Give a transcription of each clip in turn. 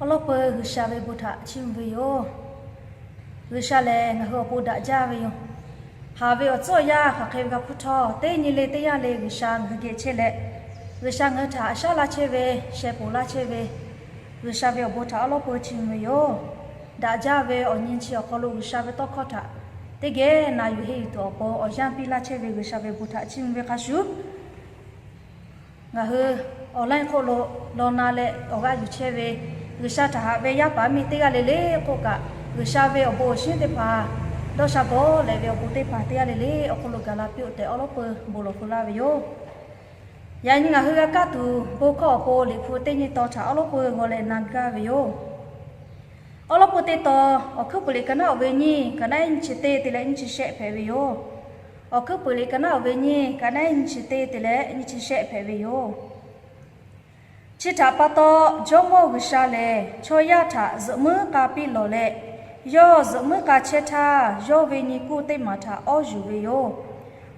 Awˬ lawn peuˬ G'uiˬsha ve bon htaꞈ chiˇ mvuh ve yoˬ. G'uiˬsha lehˬ ngaˬ hui awˬ pon daꞈ jaˇ ve yoˬ. Haˍ ve awˬ tcuhˉ awˬ yanˇ hk'aˬ hk'e ve g'a hpuˇ htawˇ, teˇ nyi le teˇ yanˇ le G'uiˬsha ngaˬ hui geh chehˇ leh, G'uiˬsha ngaˬ hui htaꞈ a shaˉ laˇ chehˇ ve, sheh ponˬ laˇ chehˇ ve, G'uiˬsha ve awˬ bon htaꞈ awˬ lawn peuˬ chiˇ mvuh ve yoˬ. Daꞈ jaˇ ve awˬ nyi chi awˬ hk'aw lo G'uiˬsha ve tawˇ hkawˇ htaꞈ teˇ geh na yuˬ henˇ yuˬ tuˬ awˬ pon awˬ yanˇ piˇ laˇ chehˇ ve G'uiˬsha ve bon htaꞈ chiˇ mvuh ve hk'a shuˍ, ngaˬ hui awˬ laiˉ hk'oˆ lo law na leh awˬ g'aˇ yuˬ chehˇ ve, G'uiˬsha htaꞈ haꞈ ve yaˇ paˍ miˇ teˇ g'aˇ le le k'oˆ kaꞈ, G'uiˬsha ve awˬ bon awˬ shinˉ teˇ hpaˍ, dawˇ sha bawˬ leh ve awˬ bon teˇ hpaˍ teˇ g'aˇ le le awˬ hk'aw lo gaˬ la piˇ-oˆ tehꞈ awˬ lawn peuˬ bon lawˬ hpfuhˇ laˇ ve yoˬ. Yaꞈ nyi ngaˬ hui g'a kaˇ tuˬ bon hkawˇ awˬ pon Liꞈ hpu teˇ nyi taw htaꞈ awˬ lawn peuˬ g'aw leh na gaˇ ve yoˬ. Awˬ lawn peuˬ teˇ taw, Awˬ hkuiˉ puiˍ liꞈ ka naˉ oˇ ve nyiˇ, ka naˉ ehˉ nyiˇ chi teˇ te leh nyiˇ chi shehˆ hpehꞈ ve yoˬ. Awˬ hkuiˉ puiˍ liꞈ ka naˉ oˇ ve nyiˇ, ka naˉ ehˉ nyiˇ chi teˇ te leh nyiˇ chi shehˆ hpehꞈ ve yoˬ. Chi htaꞈ pa taw, Jawˇmawˇ G'uiˬsha lehˬ chaw yaˇ htaꞈ zuhꞈ muiˉ k'a piˇ lawˬ leh, yawˇ zuhꞈ muiˉ k'a chehˇ htaˇ, yawˇ ve nyi kuˇ teˇ maˬ htaꞈ awˇ yuˬ ve yoˬ.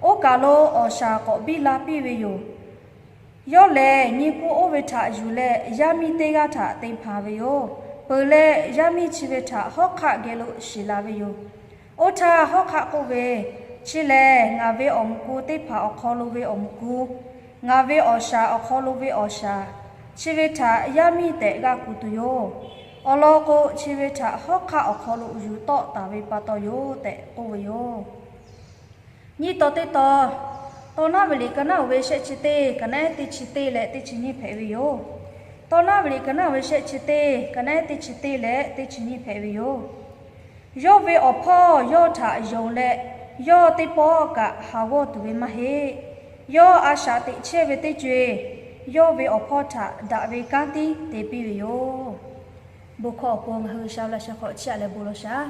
Oˇ kaˬ lo awˬ shaˍ k'awꞈ biˇ la piˇ ve yoˬ. Yawˇ lehˬ nyi kuˇ oˇ ve htaꞈ yuˬ leh yaˇ miˇ teˇ g'aˇ htaꞈ te hpanˍ ve yoˬ. Peuˬ leh yaˇ miˇ chi ve htaꞈ hawˉ hk'aˆ geh lo shiˍ la ve yoˬ. Oˇ htaˇ hawˉ hk'aˆ k'oˆ ve, Chi lehˬ ngaˬ ve awˬ muꞈ ku teˇ hpaˍ awˬ hk'aw lo ve awˬ muꞈ ku, ngaˬ ve awˬ shaˍ awˬ hk'aw lo ve awˬ shaˍ, chi ve htaꞈ yaˇ miˇ tehꞈ g'a kuˬ tuˬ yoˬ. Awˬ lawn k'o, chi ve htaꞈ hawˉ hk'aˆ awˬ hk'aw lo yuˬ tawˆ taˍ ve pa taw yoˬ tehꞈ k'oˆ ve yoˬ. Nyiˇ taw teˇ taw, Tawˇ naˉ ve liꞈ ka naˉ oˇ ve shehˆ chi teˇ, ka naˉ ehˉ teˇ chi teˇ leh teˇ chi nyiˇ hpehꞈ ve yoˬ. Tawˇ naˉ ve liꞈ ka naˉ oˇ ve shehˆ chi teˇ, ka naˉ ehˉ teˇ chi teˇ leh teˇ chi nyiˇ hpehꞈ ve yoˬ. Yawˇ ve awˬ hpawˇ yawˇ htaꞈ yonˍ leh, yawˇ teˇ pawˆ kaꞈ haˍ g'awˇ tuˬ ve maˇ heˆ. Yawˇ a shaꞈ teꞈ chehˇ ve teˇ co-e, yawˇ ve awˬ hpawˇ htaꞈ daꞈ ve kanˉ tiˉ te piˇ ve yoˬ. Bon hkawˇ awˬ pon ngaˬ hui G'uiˬsha ve laꞈ sheh hk'aw chiˇ aꞈ leh bon lawˬ shaˍ.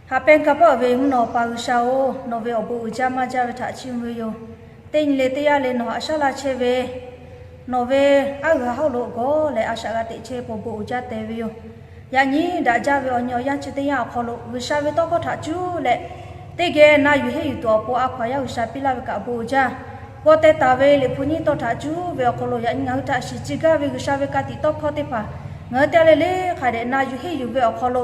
Haꞈ pehnˇ ka paˆ ve mvuhˇ naw pa G'uiˬsha-oˬ, nawˬ ve awˬ bon uiˍ jaˇ maˇ jaˇ ve htaꞈ chiˇ mvuh ve yoˬ. Teˇ nyi le teˇ yanˇ le nawˬ haꞈ shaˉ laˇ chehˇ ve, nawˬ ve aˉ g'uiˬ haˉ lo g'awˇ leh a shaꞈ g'a teꞈ chehˇ ve bon uiˍ jaˇ te ve yoˬ. Yaꞈ nyi daꞈ jaˇ ve awˬ nyi awˬ yanˇ chi teˇ yanˇ awˬ hk'aw lo G'uiˬsha ve tawˇ hkawˇ htaꞈ cuˇ leh teˇ geh na yuˬ henˇ yuˬ tuˬ awˬ pon a hkaw-anˬ yaˇ G'uiˬsha piˇ laˇ ve kaꞈ bon uiˍ jaˇ. G'awˇ teh taˍ ve Liꞈ hpu nyiˇ taw htaꞈ cuˇ ve awˬ hk'aw lo yaꞈ nyi ngaˬ hui htaꞈ shiˍ ciˇ gaˇ ve G'uiˬsha ve ka tiꞈ tawˇ hkawˇ teˇ hpaˍ ngaˬ hui teˇ g'aˇ le le hk'a dehꞈ na yuˬ henˇ yuˬ ve awˬ hk'aw lo,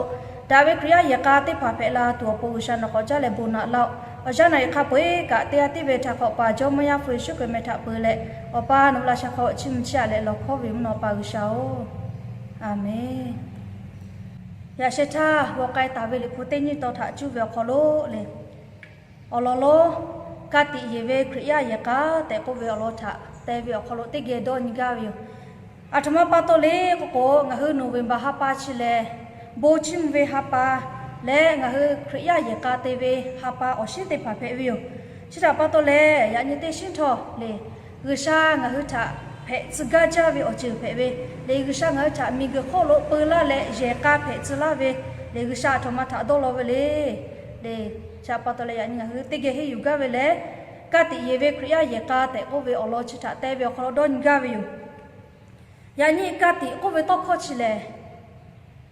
daꞈ ve Hkriꞈ yaˇ yehˬ k'a teˇ hpaˍ hpehꞈ la tuˬ awˬ pon G'uiˬsha nawˬ k'awꞈ caˉ leh bon naꞈ laˇ-oˆ. Awˬ yanˇ naꞈ iˍ hk'a peu-eˬ kaꞈ teˇ g'aˇ tiˉ ve htaꞈ hk'awꞈ paˍ Jawˇmawˇ Yaˇ hpu Yeˍsuˆ Hkriꞈ meh htaꞈ peu leh, Awˬ pa nawˬ ve laꞈ sheh hk'aw chiˇ mvuh chiˇ aꞈ leh lawˬ hkawˇ ve mvuhˇ naw pa G'uiˬsha-oˬ, Aˍmenˍ. Yaꞈ sheh htaˇ g'aw k'ai taˍ ve Liꞈ hpu teˇ nyiˇ taw htaꞈ cuˇ ve awˬ hk'aw lo le, awˬ lawn lonˉ ka tiꞈ yeˬ ve Hkriꞈ yaˇ yehˬ k'a tehꞈ k'oˆ ve awˬ lawn htaꞈ te ve awˬ hk'aw lo teˇ geh dawˇ nyi gaˇ ve yoˬ. Aˬ htoꞈ ma pa taw le k'oˆ k'o, ngaˬ hui November ha pa chi lehˬ, bon chiˇ mvuh ve ha pa leh ngaˬ hui Hkriꞈ yaˇ yehˬ k'a te ve ha pa awˬ shinˉ teˇ hpaˍ hpehꞈ ve yoˬ. Chi htaꞈ pa taw leh yaꞈ nyi teˇ shinˉ htawˇ le, G'uiˬsha ngaˬ hui htaꞈ hpehꞈ tcuh gaˇ jaˇ ve awˬ ceuˬ hpehꞈ ve le, G'uiˬsha ngaˬ hui htaꞈ miˬguiˬ hk'oˆ lo peu laˇ leh yehˬ k'a hpehꞈ tcuh laˇ ve le, G'uiˬsha aˬ htoꞈ ma htaꞈ dawˇ law ve le. Le, chi htaꞈ pa taw leh yaꞈ nyi ngaˬ hui teˇ geh henˇ yuˬ gaˇ ve lehˬ, ka tiꞈ yeˬ ve Hkriꞈ yaˇ yehˬ k'a tehꞈ k'oˆ ve awˬ lawn chi htaꞈ te ve awˬ hk'aw lo dawˇ nyi gaˇ ve yoˬ. Yaꞈ nyi ka tiꞈ k'oˆ ve tawˇ hkawˇ chi lehˬ,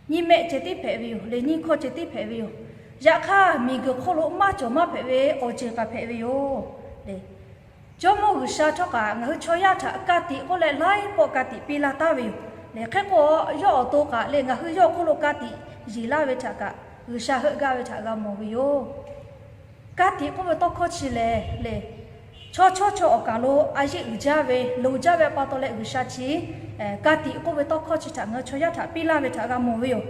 nyiˇ mehˆ ceh tiˉ hpehꞈ ve yoˬ le, nyiˇ hkawˇ ceh tiˉ hpehꞈ ve yoˬ. Yaꞈ hk'aˇ miˬguiˬ hk'oˆ lo maˇ cawˬ maˇ hpehꞈ ve awˬ ceuˬ kaꞈ hpehꞈ ve yoˬ le. Jawˇmawˇ G'uiˬsha htawˇ kaꞈ ngaˬ hui chaw yaˇ htaꞈ ka tiꞈ k'oˆ leh laiˉ pawˆ ka tiꞈ piˇ laˇ taˍ ve yoˬ le. Hk'e k'o, yawˇ awˬ to kaꞈ le ngaˬ hui yawˇ hk'oˆ lo ka tiꞈ yeˬ laˇ ve htaꞈ kaꞈ G'uiˬsha heuˆ gaˇ ve htaꞈ g'a mawˬ ve yoˬ. Ka tiꞈ k'oˆ ve tawˇ hkawˇ chi lehˬ le, chaw chawˇ chaw awˬ kaˬ lo a yeˆ uiˍ jaˇ ve, loˍ jaˇ ve pa taw leh G'uiˬsha chi ka tiꞈ k'oˆ ve tawˇ hkawˇ chi htaꞈ ngaˬ hui chaw yaˇ htaꞈ piˇ laˇ ve htaꞈ g'a mawˬ ve yoˬ.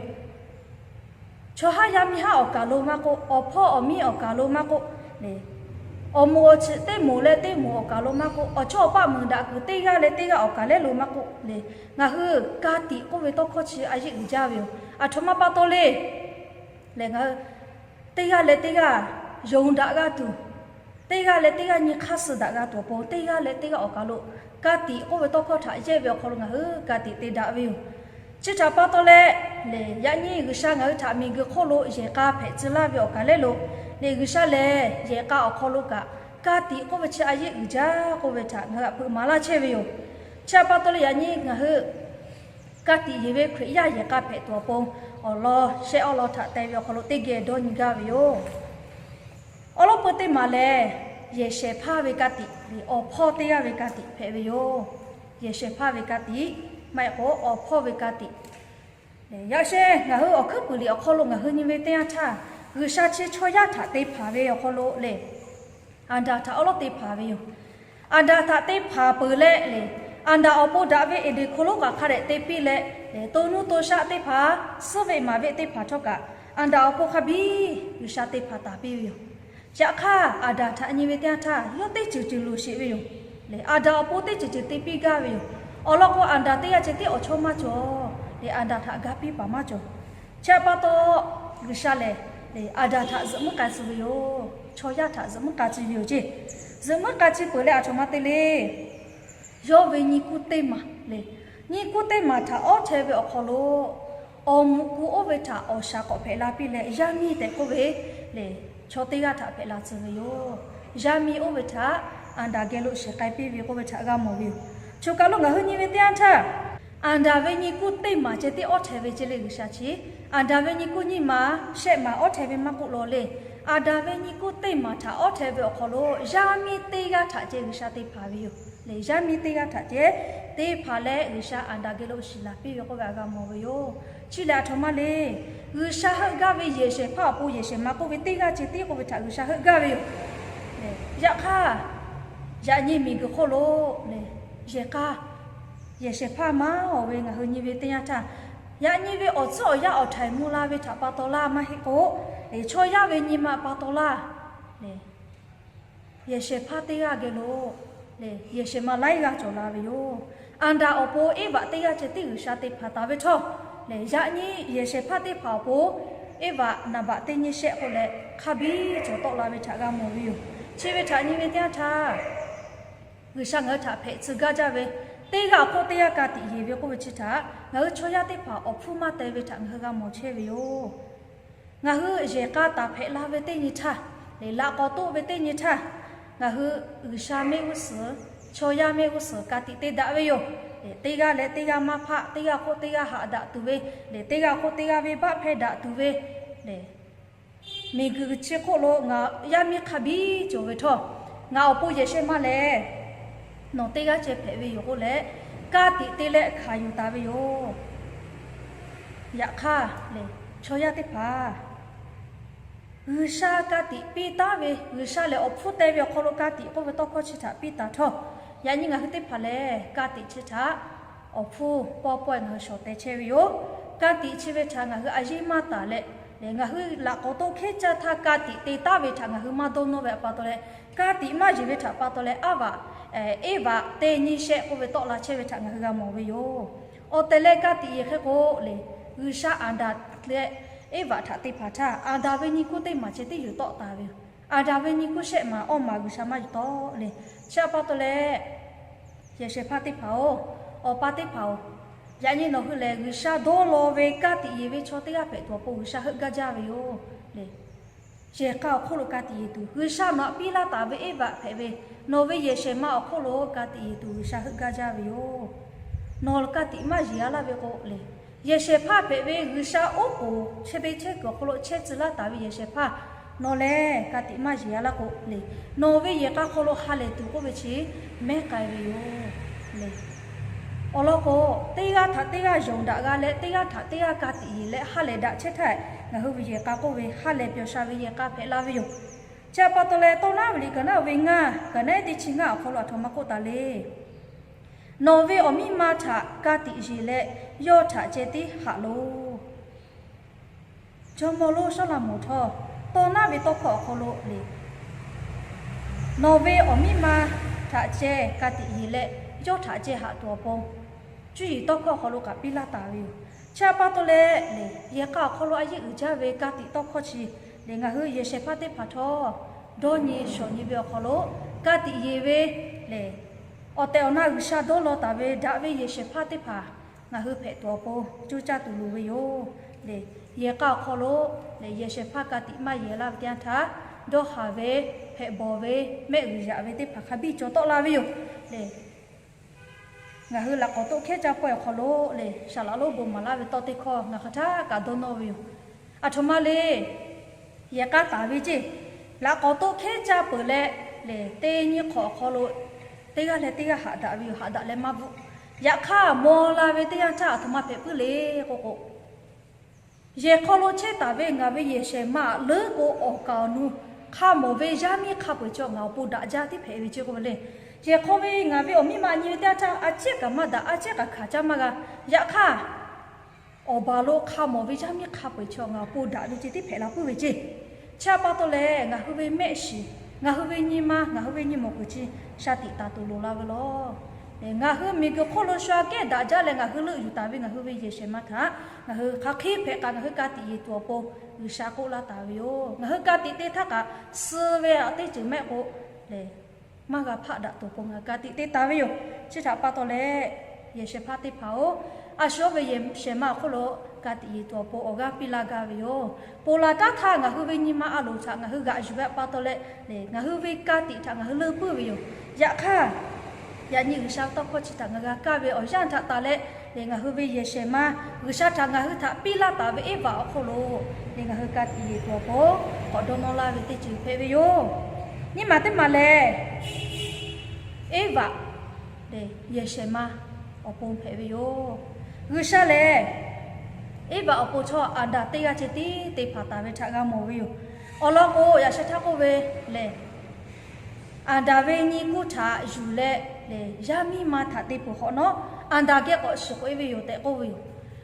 Chaw haˉ yaˇ miˇ haˉ awˬ kaˬ lo maˇ k'oˆ, awˬ hpawˇ awˬ miˇ awˬ kaˬ lo maˇ k'oˆ le, awˬ moˍ awˬ chi teˇ moˍ leh teˇ moˍ awˬ kaˬ lo maˇ k'oˆ, awˬ chawˇ awˬ paˆ muiˬ daꞈ kuiˬ teˇ g'aˇ leh teˇ g'aˇ awˬ kaˬ lehˉ lo maˇ k'oˆ le, ngaˬ hui ka tiꞈ k'oˆ ve tawˇ hkawˇ chi a yeˆ uiˍ jaˇ ve yoˬ. Aˬ htoꞈ ma pa taw le le, ngaˬ hui teˇ g'aˇ leh teˇ g'aˇ yonˍ daꞈ g'a tuˬ, teˇ g'aˇ leh teˇ g'aˇ nyi hk'aˇ suh daꞈ g'a tuˬ awˬ pon teˇ g'aˇ leh teˇ g'aˇ awˬ kaˬ lo ka tiꞈ k'oˆ ve tawˇ hkawˇ htaꞈ yehˇ ve awˬ hk'aw lo ngaˬ hui ka tiꞈ te daꞈ ve yoˬ. Chi htaꞈ pa taw leh le, yaꞈ nyi G'uiˬsha ngaˬ hui htaꞈ miˬguiˬ hk'oˆ lo yehˬ k'a hpehꞈ tcuh laˇ ve awˬ kaˬ lehˉ lo le, G'uiˬsha lehˬ yehˬ k'a awˬ hk'aw lo kaꞈ ka tiꞈ k'oˆ ve chi a yeˆ uiˍ jaˇ k'oˆ ve htaꞈ ngaˬ hui htaꞈ hpeuꞈ maˍ laˇ chehˇ ve yoˬ. Chi htaꞈ pa taw leh yaꞈ nyi ngaˬ hui ka tiꞈ yeˬ ve Hkriꞈ yaˇ yehˬ k'a hpehꞈ tuˬ awˬ pon awˬ lawn shehˆ awˬ lawn htaꞈ te ve awˬ hk'aw lo teˇ geh dawˇ nyi gaˇ ve yoˬ. Awˬ lawn peu teˇ maˬ lehˬ, yehˬ shehˍ hpaˇ ve ka tiꞈ le, awˬ hpawˇ teˇ g'aˇ ve ka tiꞈ hpehꞈ ve yoˬ. Yehˬ shehˍ hpaˇ ve ka tiꞈ Maˇ heˆ k'o, awˬ hpawˇ ve ka tiꞈ. Yaꞈ sheh ngaˬ hui awˬ hkuiˉ puiˍ liꞈ awˬ hk'aw lo ngaˬ hui nyi ve teˇ yanˇ htaˇ, G'uiˬsha chi chaw yaˇ htaꞈ te hpanˍ ve awˬ hk'aw lo lehˬ, Aˍdanˍ htaꞈ awˉ lawˉ te hpanˍ ve yoˬ. Aˍdanˍ htaꞈ te hpanˍ peuˬ leh lehˬ, Aˍdanˍ awˬ pon daꞈ ve Eˍdenˍ hk'aw lo kaꞈ hk'a dehꞈ te piˇ leh lehˬ, to nuˇ to shaˆ teˇ hpaˍ, suhˉ veˆ maˍ veˆ teˇ hpaˍ htawˇ kaꞈ Aˍdanˍ awˬ pon hk'a biˇ G'uiˬsha te hpanˍ taˍ piˇ ve yoˬ. Chi htaꞈ hk'aˇ, Aˍdanˍ htaꞈ nyi ve teˇ yanˇ htaˇ, yawˇ teˇ ceuˬ ceuˬ loˍ sheˍ ve yoˬ. Lehˬ, Aˍdanˍ awˬ pon teˇ ceuˬ ceuˬ te piˇ gaˇ ve yoˬ. Awˬ lawn k'o, Aˍdanˍ teˇ g'aˇ ceh tiˉ awˬ chawˇ maˇ cawˬ. Lehˬ, Aˍdanˍ htaꞈ ga piˇ paˍ maˇ cawˬ. Chi htaꞈ pa taw, G'uiˬsha lehˬ, lehˬ Aˍdanˍ htaꞈ zuhꞈ muiˉ k'ai tcuh ve yoˬ. Chaw yaˇ htaꞈ zuhꞈ muiˉ k'ai tcuh ve yoˬ ceˇ. Zuhꞈ muiˉ k'ai tcuh peuˬ leh, aˬ htoꞈ ma te le. Yawˇ ve nyi kuˇ teˇ maˬ lehˬ, nyi kuˇ teˇ maˬ htaꞈ awˉ chehˇ ve awˬ hk'aw lo, awˬ muꞈ ku oˇ ve htaꞈ awˬ shaˍ k'awꞈ hpehꞈ la piˇ leh, yaˇ miˇ tehꞈ k'oˆ ve lehˬ, chaw teˇ g'aˇ htaꞈ hpehꞈ la tcuh ve yoˬ. Yaˇ miˇ oˇ ve htaꞈ Aˍdanˍ geh lo shiˍ k'ai piˇ ve k'oˆ ve htaꞈ g'a mawˬ ve yoˬ. Choˬ kaˬ lo ngaˬ hui nyi ve teˇ yanˇ htaˇ, Aˍdanˍ ve nyi kuˇ teˇ maˬ ceh tiˉ awˉ chehˇ ve ceˇ le G'uiˬsha chi. Aˍdanˍ ve nyi kuˇ nyiˇ maˬ shehˆ maˬ awˉ chehˇ ve maˇ k'oˆ law le. Aˍdanˍ ve nyi kuˇ teˇ maˬ htaꞈ awˉ chehˇ ve awˬ hk'aw lo yaˇ miˇ teˇ g'aˇ htaꞈ ceh G'uiˬsha te hpanˍ ve yoˬ. Lehˬ, yaˇ miˇ teˇ g'aˇ htaꞈ ceh te hpanˍ leh G'uiˬsha Aˍdanˍ geh lo shiˍ laˬ piˇ ve k'oˆ ve htaꞈ g'a mawˬ ve yoˬ. Chi lehˬ, aˬ htoꞈ ma le. G'uiˬsha heuˆ gaˇ ve yehˬ shehˍ hpaˇ awˬ pon yehˬ shehˍ ma k'oˆ ve teˇ g'aˇ ceh tiˉ k'oˆ ve htaꞈ G'uiˬsha heuˆ gaˇ ve yoˬ. Yaꞈ hk'aˇ, yaꞈ nyi miˬguiˬ hk'oˆ lo lehˬ, yehˬ k'a, yehˬ shehˍ hpaˇ maˇ awˬ ve ngaˬ hui nyi ve teˇ yanˇ htaˇ, yaꞈ nyi ve awˬ tcuhˉ awˬ yanˇ awˬ htaiˍ mvuh la ve htaꞈ pa taw laˇ maˇ heˆ k'o, lehˬ, chaw yaˇ ve nyi ma pa taw laˇ lehˬ, yehˬ shehˍ hpaˇ teˇ g'aˇ geh lo lehˬ, yehˬ shehˍ ma laiˉ g'aˇ cawˬ la ve yoˬ. Aˍdanˍ awˬ pon Eˇvaꞈ teˇ g'aˇ ceh tiˉ G'uiˬsha te hpanˍ taˍ ve htawˇ lehˬ, yaꞈ nyi yehˬ shehˍ hpaˇ teˇ hpaˍ awˬ pon Eˇvaꞈ naˍ baꞈ teˇ nyi shehˆ k'oˆ leh hk'a biˇ cawˬ tawˆ la ve htaꞈ g'a mawˬ ve yoˬ. Chi ve htaꞈ nyi ve teˇ yanˇ htaˇ, G'uiˬsha ngaˬ hui htaꞈ hpehꞈ tcuh gaˇ jaˇ ve, teˇ g'aˇ awˬ hk'oˆ teˇ g'aˇ ka tiꞈ yeˬ ve k'oˆ ve chi htaꞈ ngaˬ hui chaw yaˇ teˇ hpaˍ awˬ hpfuhˇ maˇ teh ve htaꞈ ngaˬ hui g'a mawˬ chehˇ ve yoˬ. Ngaˬ hui yehˬ k'a taˍ hpehꞈ la ve teˇ nyi htaˇ lehˬ, laꞈ k'awꞈ toˆ ve teˇ nyi htaˇ, ngaˬ hui G'uiˬsha mehˆ g'uˇ suhˍ, chaw yaˇ mehˆ g'uˇ suhˍ ka tiꞈ te daꞈ ve yoˬ. Lehˬ, teˇ g'aˇ leh teˇ g'aˇ maˇ hpaˆ, teˇ g'aˇ hk'oˆ teˇ g'aˇ haꞈ daꞈ tuˬ ve, lehˬ, teˇ g'aˇ hk'oˆ teˇ g'aˇ venˇbaˆ hpehˇ daꞈ tuˬ ve lehˬ, miˬguiˬ chi hk'oˆ lo ngaˬ yaˇ miˇ hk'a biˇ cawˬ ve htawˇ, ngaˬ awˬ pon yehˬ shehˍ ma lehˬ nawˬ teˇ g'aˇ ceh hpehꞈ ve yoˬ k'oˆ leh, ka tiꞈ te leh hkanˍ yuˬ taˍ ve yoˬ. Yaꞈ hk'aˇ lehˬ, chaw yaˇ teˇ hpaˍ G'uiˬsha ka tiꞈ piˇ taˉ ve, G'uiˬsha lehˬ awˬ hpfuhˇ teh ve awˬ hk'aw lo ka tiꞈ k'oˆ ve tawˇ hkawˇ chi htaꞈ piˇ taˍ htawˇ, yaꞈ nyi ngaˬ hui teˇ hpaˍ lehˬ ka tiꞈ chi htaꞈ awˬ hpfuhˇ pawˇ pawehˇ ngaˬ hui shawˍ teh chehˇ ve yoˬ. Ka tiꞈ chi ve htaꞈ ngaˬ hui a yiˇ maˇ taˍ leh, lehˬ ngaˬ hui laꞈ k'awꞈ toˆ hkehˉ caˇ htaˇ ka tiꞈ te taˉ ve htaꞈ ngaˬ hui maˇ dawˇ nawˇ ve pa taw leh, ka tiꞈ maˇ yeˬ ve htaꞈ pa taw leh, Aˍvaꞈ, Eˇvaꞈ teˇ nyi shehˆ k'oˆ ve tawˆ la chehˇ ve htaꞈ ngaˬ hui g'a mawˬ ve yoˬ. Awˬ tehˬ leh ka tiꞈ yeˬ hk'e k'o lehˬ, G'uiˬsha Aˍdanˍ leh Eˇvaꞈ htaꞈ te hpanˍ htaˇ, Aˍdanˍ ve nyi kuˇ teˇ maˬ ceh tiˉ yuˬ tawˆ taˍ ve yoˬ. Aˍdanˍ ve nyi kuˇ shehˆ maˬ awˇ maˬ G'uiˬsha maˇ yuˬ tawˆ leh, chi htaꞈ pa taw leh, yehˬ shehˍ hpaˇ teˇ hpaˍ-oˬ, awˬ pa teˇ hpaˍ-oˬ, yaꞈ nyi nawˬ hui lehˬ G'uiˬsha dawˇ law ve ka tiꞈ yeˬ ve chaw teˇ g'aˇ hpehꞈ tuˬ awˬ pon G'uiˬsha heuˆ gaˇ jaˇ ve yoˬ lehˬ, yehˬ k'a awˬ hk'oˆ lo ka tiꞈ yeˬ tuˬ, G'uiˬsha nawˬ htaꞈ piˇ laˇ taˍ ve Eˇvaꞈ hpehꞈ ve, nawˬ ve yehˬ shehˍ ma awˬ hk'oˆ lo ka tiꞈ yeˬ tuˬ G'uiˬsha heuˆ gaˇ jaˇ ve yoˬ. Nawˬ ka tiꞈ maˇ yeˬ-a laˇ ve k'o lehˬ, yehˬ shehˍ hpaˇ hpehꞈ ve G'uiˬsha oˉ k'oˍ chehˇ ve chehˇ kuiˬ awˬ hk'aw lo chehˇ tcuh laˇ taˍ ve yehˬ shehˍ hpaˇ nawˬ lehˬ ka tiꞈ maˇ yeˬ-a laˇ k'o lehˬ, nawˬ ve yehˬ k'a hk'aw lo ha lehˬ tuˬ k'oˆ ve chi mehˉ k'ai ve yoˬ lehˬ. Awˬ lawn k'o, teˇ g'aˇ htaꞈ teˇ g'aˇ yonˍ daꞈ g'a leh, teˇ g'aˇ htaꞈ teˇ g'aˇ ka tiꞈ yeˬ leh ha lehˬ daꞈ chehˇ htaˇ, ngaˬ hui ve yehˬ k'a k'oˆ ve ha lehˬ pyawˬ sha ve yehˬ k'a hpehꞈ la ve yoˬ. Chi htaꞈ pa taw leh, tawˇ naˉ ve liꞈ kaˍ naˉ ve ngaˇ, kaˍ naˉ eˉ teˇ chi ngaˇ awˬ hk'aw lo aˬ htoꞈ ma k'oˆ taˍ le. Nawˬ ve awˬ miˇ ma htaꞈ ka tiꞈ yeˬ leh, yawˇ htaꞈ ceh tiˉ haꞈ loˬ. Jawˇmawˇ lonˉ Sawˉlaꞈmonˍ htawˇ, tawˇ naˉ ve tawˇ hkawˇ awˬ hk'aw lo lehˬ, nawˬ ve awˬ miˇ ma htaꞈ ceh ka tiꞈ yeˬ leh, yawˇ htaꞈ ceh haꞈ tuˬ awˬ pon, cuˇ yiˍ tawˇ hkawˇ awˬ hk'aw lo kaꞈ piˇ laˇ taˍ ve yoˬ. Chi htaꞈ pa taw leh lehˬ, yehˬ k'a awˬ hk'aw lo a yeˇ uiˍ jaˇ ve ka tiꞈ tawˇ hkawˇ chi lehˬ, ngaˬ hui yehˬ shehˍ hpaˇ teˇ hpaˍ htawˇ dawˇ nyi shawˍ nyi ve awˬ hk'aw lo ka tiꞈ yeˬ ve lehˬ, awˬ tehˬ awˬ na G'uiˬsha dawˇ law taˍ ve daꞈ ve yehˬ shehˍ hpaˇ teˇ hpaˍ ngaˬ hui hpehꞈ tuˬ awˬ pon coˇ caˇ tuˬ loˍ ve yoˬ lehˬ. Yehˬ k'a awˬ hk'aw lo lehˬ, yehˬ shehˍ hpaˇ ka tiꞈ maˇ yeˬ laˇ ve teˇ yanˇ htaˇ, dawˇ haˍ ve, hpehꞈ bawˬ ve, mehˆ g'uiˬ yaꞈ ve teˇ hpaˍ hk'a biˇ cawˬ tawˆ la ve yoˬ lehˬ. Ngaˬ hui laꞈ k'awꞈ toˆ hkehˉ caˇ pawehˇ awˬ hk'aw lo lehˬ, saˍ laꞈ lonˉ bon maˍ laˇ ve tawˇ teˇ hkawˇ ngaˬ hk'aˬ htaˇ kaꞈ dawˇ nawˇ ve yoˬ. Aˬ htoꞈ ma le. Yehˬ k'a taˍ ve ceˇ, laꞈ k'awꞈ toˆ hkehˉ caˇ peuˬ leh lehˬ, teˇ nyiˇ hk'awꞈ awˬ hk'aw lo teˇ g'aˇ leh teˇ g'aˇ haꞈ daꞈ ve yoˬ. Haꞈ daꞈ leh maˇ bvuhˆ. Yaꞈ hk'aˇ, maw la ve teˇ yanˇ htaˇ aˬ htoꞈ ma hpehꞈ puiˉ le k'o k'o, yehˬ hk'aw lo chehˇ taˍ ve ngaˬ ve yehˬ shehˍ ma leuˉ k'o, awˬ kaˍ awˬ nu hk'a mawˬ ve yaˇ miˇ hk'a peu-eˬ chi ngaˬ awˬ pon daꞈ jaˇ tiˉ hpehꞈ ve ceˇ k'oˆ ve le. Yehˬ hk'aw ve ngaˬ ve awˬ miˇ ma nyi ve teˇ yanˇ htaˇ, a ciˉ kaꞈ maˇ daꞈ, a ciˉ kaꞈ hkanˍ caˇ maˇ g'a. Yaꞈ hk'aˇ, awˬ baˬ lo hk'a mawˬ ve yaˇ miˇ hk'a peu-eˬ chi ngaˬ awˬ pon daꞈ ve ceˇ tiˉ hpehꞈ la puiˉ ve ceˇ. Chi htaꞈ pa taw leh, ngaˬ hui ve mehˆ shiˍ, ngaˬ hui ve nyi ma, ngaˬ hui ve nyi mawˬ kuiˬ chi shaˍ tiꞈ taˍ tuˬ loˍ la ve law. Ngaˬ hui miˬguiˬ hk'oˆ lo shu aꞈ kehˉ daꞈ jaˇ leh ngaˬ hui leuˆ yuˬ taˍ ve ngaˬ hui ve yehˬ shehˍ ma htaꞈ ngaˬ hui hk'aˬ hk'e hpehꞈ kaꞈ ngaˬ hui ka tiꞈ yeˬ tuˬ awˬ pon G'uiˬsha k'oˆ laˇ taˍ ve yoˬ. Ngaˬ hui ka tiꞈ te htaˇ kaꞈ, suh ve aꞈ teˇ ceuˬ mehˆ k'o lehˬ, maˇ g'a hpaˆ daꞈ tuˬ awˬ pon ngaˬ hui ka tiꞈ te taˍ ve yoˬ. Chi htaꞈ pa taw leh, yehˬ shehˍ hpaˇ teˇ hpaˍ-oˬ, a shu yawˇ ve yehˬ shehˍ ma awˬ hk'oˆ lo ka tiꞈ yeˬ tuˬ awˬ pon awˬ g'aˇ piˇ laˇ gaˇ ve yoˬ. Ponˬ laˬ taˉ htaˇ ngaˬ hui ve nyi ma a loˍ htaꞈ ngaˬ hui g'aꞈ yuˬ ve pa taw leh, ngaˬ hui ve ka tiꞈ htaꞈ ngaˬ hui leuˆ puiˉ ve yoˬ. Yaꞈ hk'aˇ, yaꞈ nyi G'uiˬsha ve tawˇ hkawˇ chi htaꞈ ngaˬ g'a kaˇ ve awˬ yanˇ htaꞈ taˍ leh, ngaˬ hui ve yehˬ shehˍ ma G'uiˬsha htaꞈ ngaˬ hui htaꞈ piˇ laˇ taˍ ve Eˇvaꞈ awˬ hk'oˆ lo, ngaˬ hui ka tiꞈ yeˬ tuˬ awˬ pon k'awꞈ dawˇ nawˇ laˇ ve teˇ ceuˬ hpehꞈ ve yoˬ. Nyiˇ maˬ teˇ maˬ lehˬ, Eˇvaꞈ lehˬ yehˬ shehˍ ma awˬ pon hpehꞈ ve yoˬ. G'uiˬsha lehˬ, Eˇvaꞈ awˬ pon chaw Aˍdanˍ teˇ g'aˇ ceh tiˉ te hpanˍ taˍ ve htaꞈ g'a mawˬ ve yoˬ. Awˬ lawn k'o, yaꞈ sheh htaˇ k'oˆ ve lehˬ, Aˍdanˍ ve nyi kuˇ htaꞈ yuˬ leh, yaˇ miˇ ma htaꞈ te peuˬ hk'awꞈ nawˉ, Aˍdanˍ geh k'awꞈ shiˍ k'oꞈ e ve yoˬ tehꞈ k'oˆ ve yoˬ.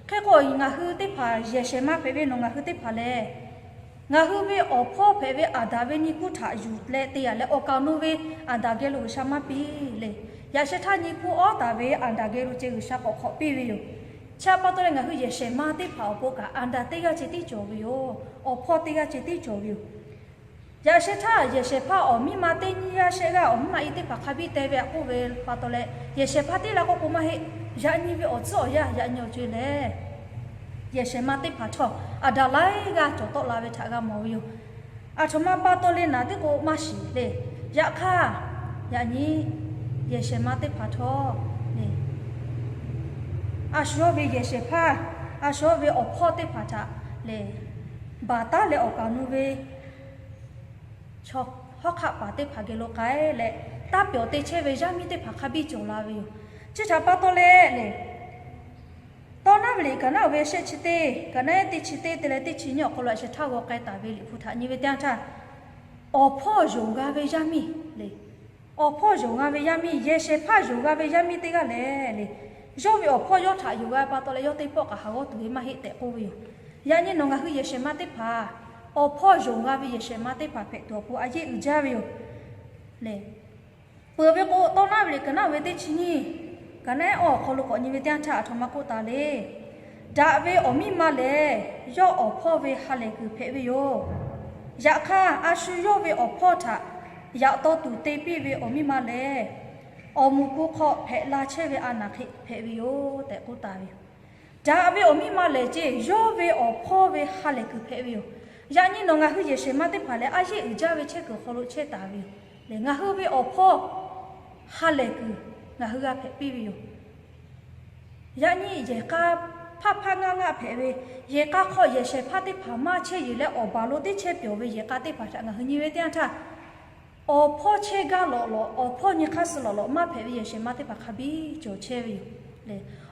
Hk'e k'o, ngaˬ hui teˇ hpaˍ yehˬ shehˍ ma hpehꞈ ve nawˬ ngaˬ hui teˇ hpaˍ lehˬ, ngaˬ hui ve awˬ hpawˇ hpehꞈ ve Aˍdanˍ ve nyi kuˇ htaꞈ yuˬ leh te yaꞈ leh awˬ kaˍ awˬ nu ve Aˍdanˍ geh lo G'uiˬsha maˇ piˇ le. Yaꞈ sheh htaˇ nyi kuˇ awˉ taˍ ve Aˍdanˍ geh lo ceh G'uiˬsha k'awꞈ hk'awꞈ piˇ ve yoˬ. Chi htaꞈ pa taw leh ngaˬ hui yehˬ shehˍ ma teˇ hpaˍ awˬ pon kaꞈ Aˍdanˍ teˇ g'aˇ ceh tiˉ cawˬ ve yoˬ. Awˬ hpawˇ teˇ g'aˇ ceh tiˉ cawˬ ve yoˬ. Yaꞈ sheh htaˇ yehˬ shehˍ hpaˇ awˬ miˇ ma teˇ nyiˇ g'aˇ shehˆ g'aˇ awˬ miˇ ma i teˇ hpaˍ hk'a biˇ teh ve aꞈ k'oˆ ve pa taw leh, yehˬ shehˍ hpaˇ tiˉ la k'oˆ k'o maˇ heˆ. Yaꞈ nyi ve awˬ tcuhˉ awˬ yanˇ yaꞈ nyi awˬ co-e lehˬ, yehˬ shehˍ ma teˇ hpaˍ chaw Aˍdanˍ laiˉ g'aˇ cawˬ tawˆ la ve htaꞈ g'a mawˬ ve yoˬ. Aˬ htoꞈ ma pa taw le naˍ teˇ k'o maˇ shiˍ le. Yaꞈ hk'aˇ, yaꞈ nyi yehˬ shehˍ ma teˇ hpaˍ htawˇ le, a shu yawˇ ve yehˬ shehˍ hpaˇ, a shu yawˇ ve awˬ hpawˇ teˇ hpaˍ htaꞈ lehˬ, baˬ taˉ leh awˬ kaˍ awˬ nu ve chaw hawˉ hk'aˆ paˍ teˇ hpaˍ geh lo k'ai leh, taˇ pyawˬ te chehˇ ve yaˇ miˇ teˇ hpaˍ hk'a biˇ cawˬ la ve yoˬ. Chi htaꞈ pa taw leh le, Tawˇ naˉ ve liꞈ kaˍ naˉ oˇ ve shehˆ chi teˇ, kaˍ naˉ ehˉ teˇ chi teˇ te leh teˇ chi nyiˇ awˬ hk'aw lo a sheh htaˇ g'aw k'ai taˍ ve liꞈ hpu htaꞈ nyi ve teˇ yanˇ htaˇ, awˬ hpawˇ yonˍ g'a ve yaˇ miˇ le. Awˬ hpawˇ yonˍ g'a ve yaˇ miˇ, yehˬ shehˍ hpaˇ yonˍ g'a ve yaˇ miˇ teˇ g'aˇ lehˬ le, yawˇ ve awˬ hpawˇ yawˇ htaꞈ yonˍ g'a pa taw leh yawˇ teˇ pawˆ kaꞈ haˍ g'awˇ tuˬ ve maˇ heˆ tehꞈ k'oˆ ve yoˬ. Yaꞈ nyi nawˬ ngaˬ hui yehˬ shehˍ ma teˇ hpaˍ, awˬ hpawˇ yonˍ g'a ve yehˬ shehˍ ma teˇ hpaˍ hpehꞈ tuˬ awˬ pon a yeˆ uiˍ jaˇ ve yoˬ le. Peuˬ ve k'o, Tawˇ naˉ ve liꞈ kaˍ naˉ oˇ ve teˇ chi nyiˇ, kaˍ naˉ ehˉ awˬ hk'aw lo k'awꞈ nyi ve teˇ yanˇ htaˇ aˬ htoꞈ ma k'oˆ taˍ le. Daꞈ ve awˬ miˇ ma lehˬ, yawˇ awˬ hpawˇ ve ha lehˬ kuiˬ hpehꞈ ve yoˬ. Yaꞈ hk'aˇ, a shu yawˇ ve awˬ hpawˇ htaꞈ yaꞈ taw tuˬ te piˇ ve awˬ miˇ ma lehˬ, awˬ muꞈ ku hk'aw hpehꞈ la chehˇ ve a naˍ hk'e hpehꞈ ve yoˬ tehꞈ k'oˆ taˍ ve yoˬ. Daꞈ ve awˬ miˇ ma lehˬ ceˇ, yawˇ ve awˬ hpawˇ ve ha lehˬ kuiˬ hpehꞈ ve yoˬ. Yaꞈ nyi nawˬ ngaˬ hui yehˬ shehˍ ma teˇ hpaˍ lehˬ, a yeˆ uiˍ jaˇ ve chehˇ kuiˬ hk'aw lo chehˇ taˍ ve yoˬ. Lehˬ, ngaˬ hui ve awˬ hpawˇ ha lehˬ kuiˬ ngaˬ hui g'a hpehꞈ piˇ ve yoˬ. Yaꞈ nyi yehˬ k'a hpaˇ hpaˇ ngaˆ ngaˆ hpehꞈ ve, yehˬ k'a hk'aw yehˬ shehˍ hpaˇ teˇ hpaˍ maˇ chehˇ yeˬ leh awˬ baˬ lo teˇ chehˇ pyawˬ ve yehˬ k'a teˇ hpaˍ htaꞈ ngaˬ hui nyi ve teˇ yanˇ htaˇ, awˬ hpawˇ chehˇ gaˇ lawꞈ lawꞈ, awˬ hpawˇ nyi hk'aˇ suh lawꞈ lawꞈ maˇ hpehꞈ ve yehˬ shehˍ ma teˇ hpaˍ hk'a biˇ cawˬ chehˇ ve yoˬ.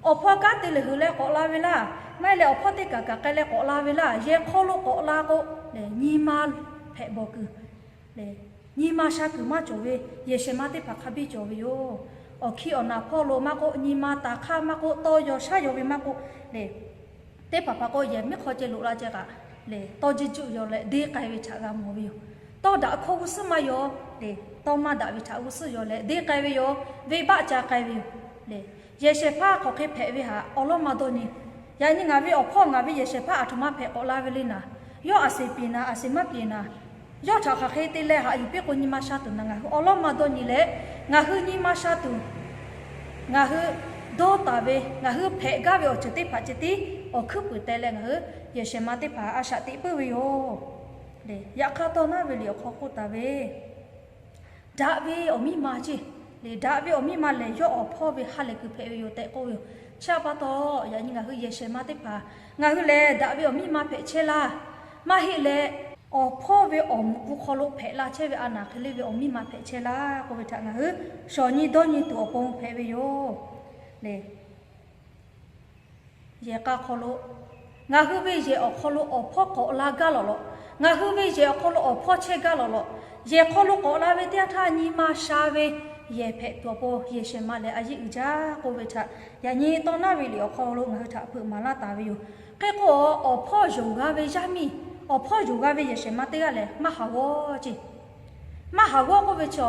Awˬ hpawˇ kanˉ te lehˬ hui leh k'awꞈ la ve laˇ, maˇ heˆ leh awˬ hpawˇ teˇ kaˬ kaˬ k'ai leh k'awꞈ la ve laˇ, yehˬ hk'aw lo k'awꞈ la k'o, nyi ma hpehꞈ bawˬ kuiˬ, nyi ma sha kuiˬ maˇ cawˬ ve yehˬ shehˍ ma teˇ hpaˍ hk'a biˇ cawˬ ve yoˬ. Awˬ hkiˇ awˬ naˬ hpawˇ lo maˇ k'oˆ, nyi ma taˍ hk'aˇ maˇ k'oˆ, tawˇ yaw shaˉ yaw ve maˇ k'oˆ lehˬ, teˇ hpaˍ hpaˍ k'o yehˬ miˉ hk'aw ceh loꞈ la ceh kaꞈ lehˬ, tawˇ jiˇ juˆ yaw leh deˇ k'ai ve htaꞈ g'a mawˬ ve yoˬ. Tawˇ daꞈ hkawˇ g'uˇ suhˉ maˇ yaw lehˬ, tawˇ maˇ daꞈ ve htaꞈ g'uˇ suhˉ yaw leh deˇ k'ai ve yoˬ. Venˇbaˆ ca k'ai ve yoˬ lehˬ, yehˬ shehˍ hpaˇ hk'aˬ hk'e hpehꞈ ve htaꞈ awˬ lawˉ maˇ dawˇ nyi. Yaꞈ nyi ngaˬ ve awˬ hpawˇ ngaˬ ve yehˬ shehˍ hpaˇ aˬ htoꞈ ma hpehꞈ k'awꞈ la ve le naˍ, yawˇ aˬ seˍ piˍ naˍ, aˬ seˍ maˇ piˍ naˍ, yawˇ htaꞈ hk'aˬ hk'e te leh haꞈ yuˬ piˇ k'o nyi ma sha tuˬ naˍ, ngaˬ hui awˬ lawˉ maˇ dawˇ nyi leh, ngaˬ hui nyi ma sha tuˬ, ngaˬ hui dawˇ taˍ ve, ngaˬ hui hpehꞈ gaˇ ve awˬ ceuˬ teˇ hpaˍ ceh tiˉ awˬ hkuiˉ puiˍ teh leh ngaˬ hui yehˬ shehˍ ma teˇ hpaˍ a shaꞈ teꞈ puiˉ ve yoˬ. Yaꞈ hk'aˇ, Tawˇ naˉ ve liꞈ awˬ hk'aw k'oˆ taˍ ve, daꞈ ve awˬ miˇ ma ceˇ, lehˬ daꞈ ve awˬ miˇ ma lehˬ yawˇ awˬ hpawˇ ve ha lehˬ kuiˬ hpehꞈ ve yoˬ tehꞈ k'oˆ ve yoˬ. Chi htaꞈ pa taw, yaꞈ nyi ngaˬ hui yehˬ shehˍ ma teˇ hpaˍ, ngaˬ hui lehˬ daꞈ ve awˬ miˇ ma hpehꞈ chehˇ laˇ, maˇ heˆ leh, awˬ hpawˇ ve awˬ muꞈ ku hk'aw lo hpehꞈ la chehˇ ve a naˍ hk'e le ve awˬ miˇ ma hpehꞈ chehˇ laˇ k'oˆ ve htaꞈ ngaˬ hui shawˍ nyi dawˇ nyi tuˬ awˬ pon hpehꞈ ve yoˬ. le, yehˬ k'a hk'aw lo, ngaˬ hui ve yehˬ awˬ hk'aw lo awˬ hpawˇ k'awꞈ la gaˇ lawꞈ lawꞈ, ngaˬ hui ve yehˬ awˬ hk'aw lo awˬ hpawˇ chehˇ gaˇ lawꞈ lawꞈ, yehˬ hk'aw lo k'awꞈ la ve teˇ yanˇ htaˇ nyi ma sha ve yehˬ hpehꞈ tuˬ awˬ pon yehˬ shehˍ ma lehˬ a yeˇ uiˍ jaˇ k'oˆ ve htaꞈ yaꞈ nyi tawˇ naˉ ve liꞈ awˬ hk'aw lo ngaˬ hui htaꞈ hpeuꞈ maˍ laˇ taˍ ve yoˬ. Hk'e k'o, awˬ hpawˇ yonˍ g'a ve yaˇ miˇ, awˬ hpawˇ yonˍ g'a ve yehˬ shehˍ ma teˇ g'aˇ lehˬ maˇ haˍ g'awˇ ceˇ. Maˇ haˍ g'awˇ k'oˆ ve chi,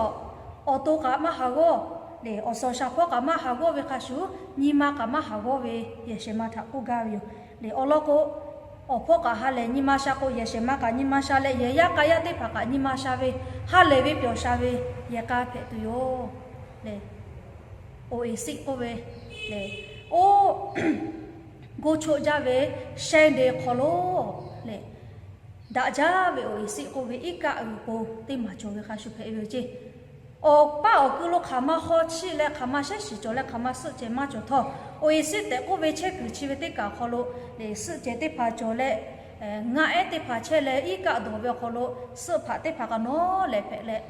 awˬ to kaꞈ maˇ haˍ g'awˇ le, awˬ suhˍ awˬ shaˍ hpawˇ kaꞈ maˇ haˍ g'awˇ ve hk'a shuˍ, nyi ma kaꞈ maˇ haˍ g'awˇ ve yehˬ shehˍ ma htaꞈ k'oˆ gaˇ ve yoˬ. Le awˬ lawn k'o, awˬ hpawˇ kaꞈ ha lehˬ nyi ma sha k'o, yehˬ shehˍ ma kaꞈ nyi ma sha leh, yehˬ yaˇ k'a yaˇ teˇ hpaˍ kaꞈ nyi ma sha ve, ha lehˬ ve pyawˬ sha ve yehˬ k'a hpehꞈ tuˬ yoˬ. Le, oˍ eˍ siˆ k'oˆ ve le, oˇ goˇ choˆ jaˇ ve shehˇ de hk'aw lo le, daꞈ jaˇ ve oˍ eˍ siˆ k'oˆ ve iˉ kaˆ g'uiˬ po teˇ maˬ cawˬ ve hk'a shuˍ hpehꞈ ve yoˬ ceˇ. Awˬ paˇ awˬ ku lo hk'aˬ ma haw chiˆ leh hk'aˬ ma shehˉ shiˍ cawˬ leh hk'aˬ ma suhˆ cehˬ maˇ cawˬ htawˇ, oˍ eˍ siˆ tehꞈ k'oˆ ve chehˇ kuiˬ chi ve teˇ kaˬ awˬ hk'aw lo le, suhˆ cehˬ teˇ hpaˍ cawˬ leh, ngaˆ ehˉ teˇ hpaˍ chehˇ leh iˉ kaˆ dawˬ ve awˬ hk'aw lo suhˆ hpaꞈ teˇ hpaˍ kaꞈ nawˉ lehˬ hpehꞈ leh,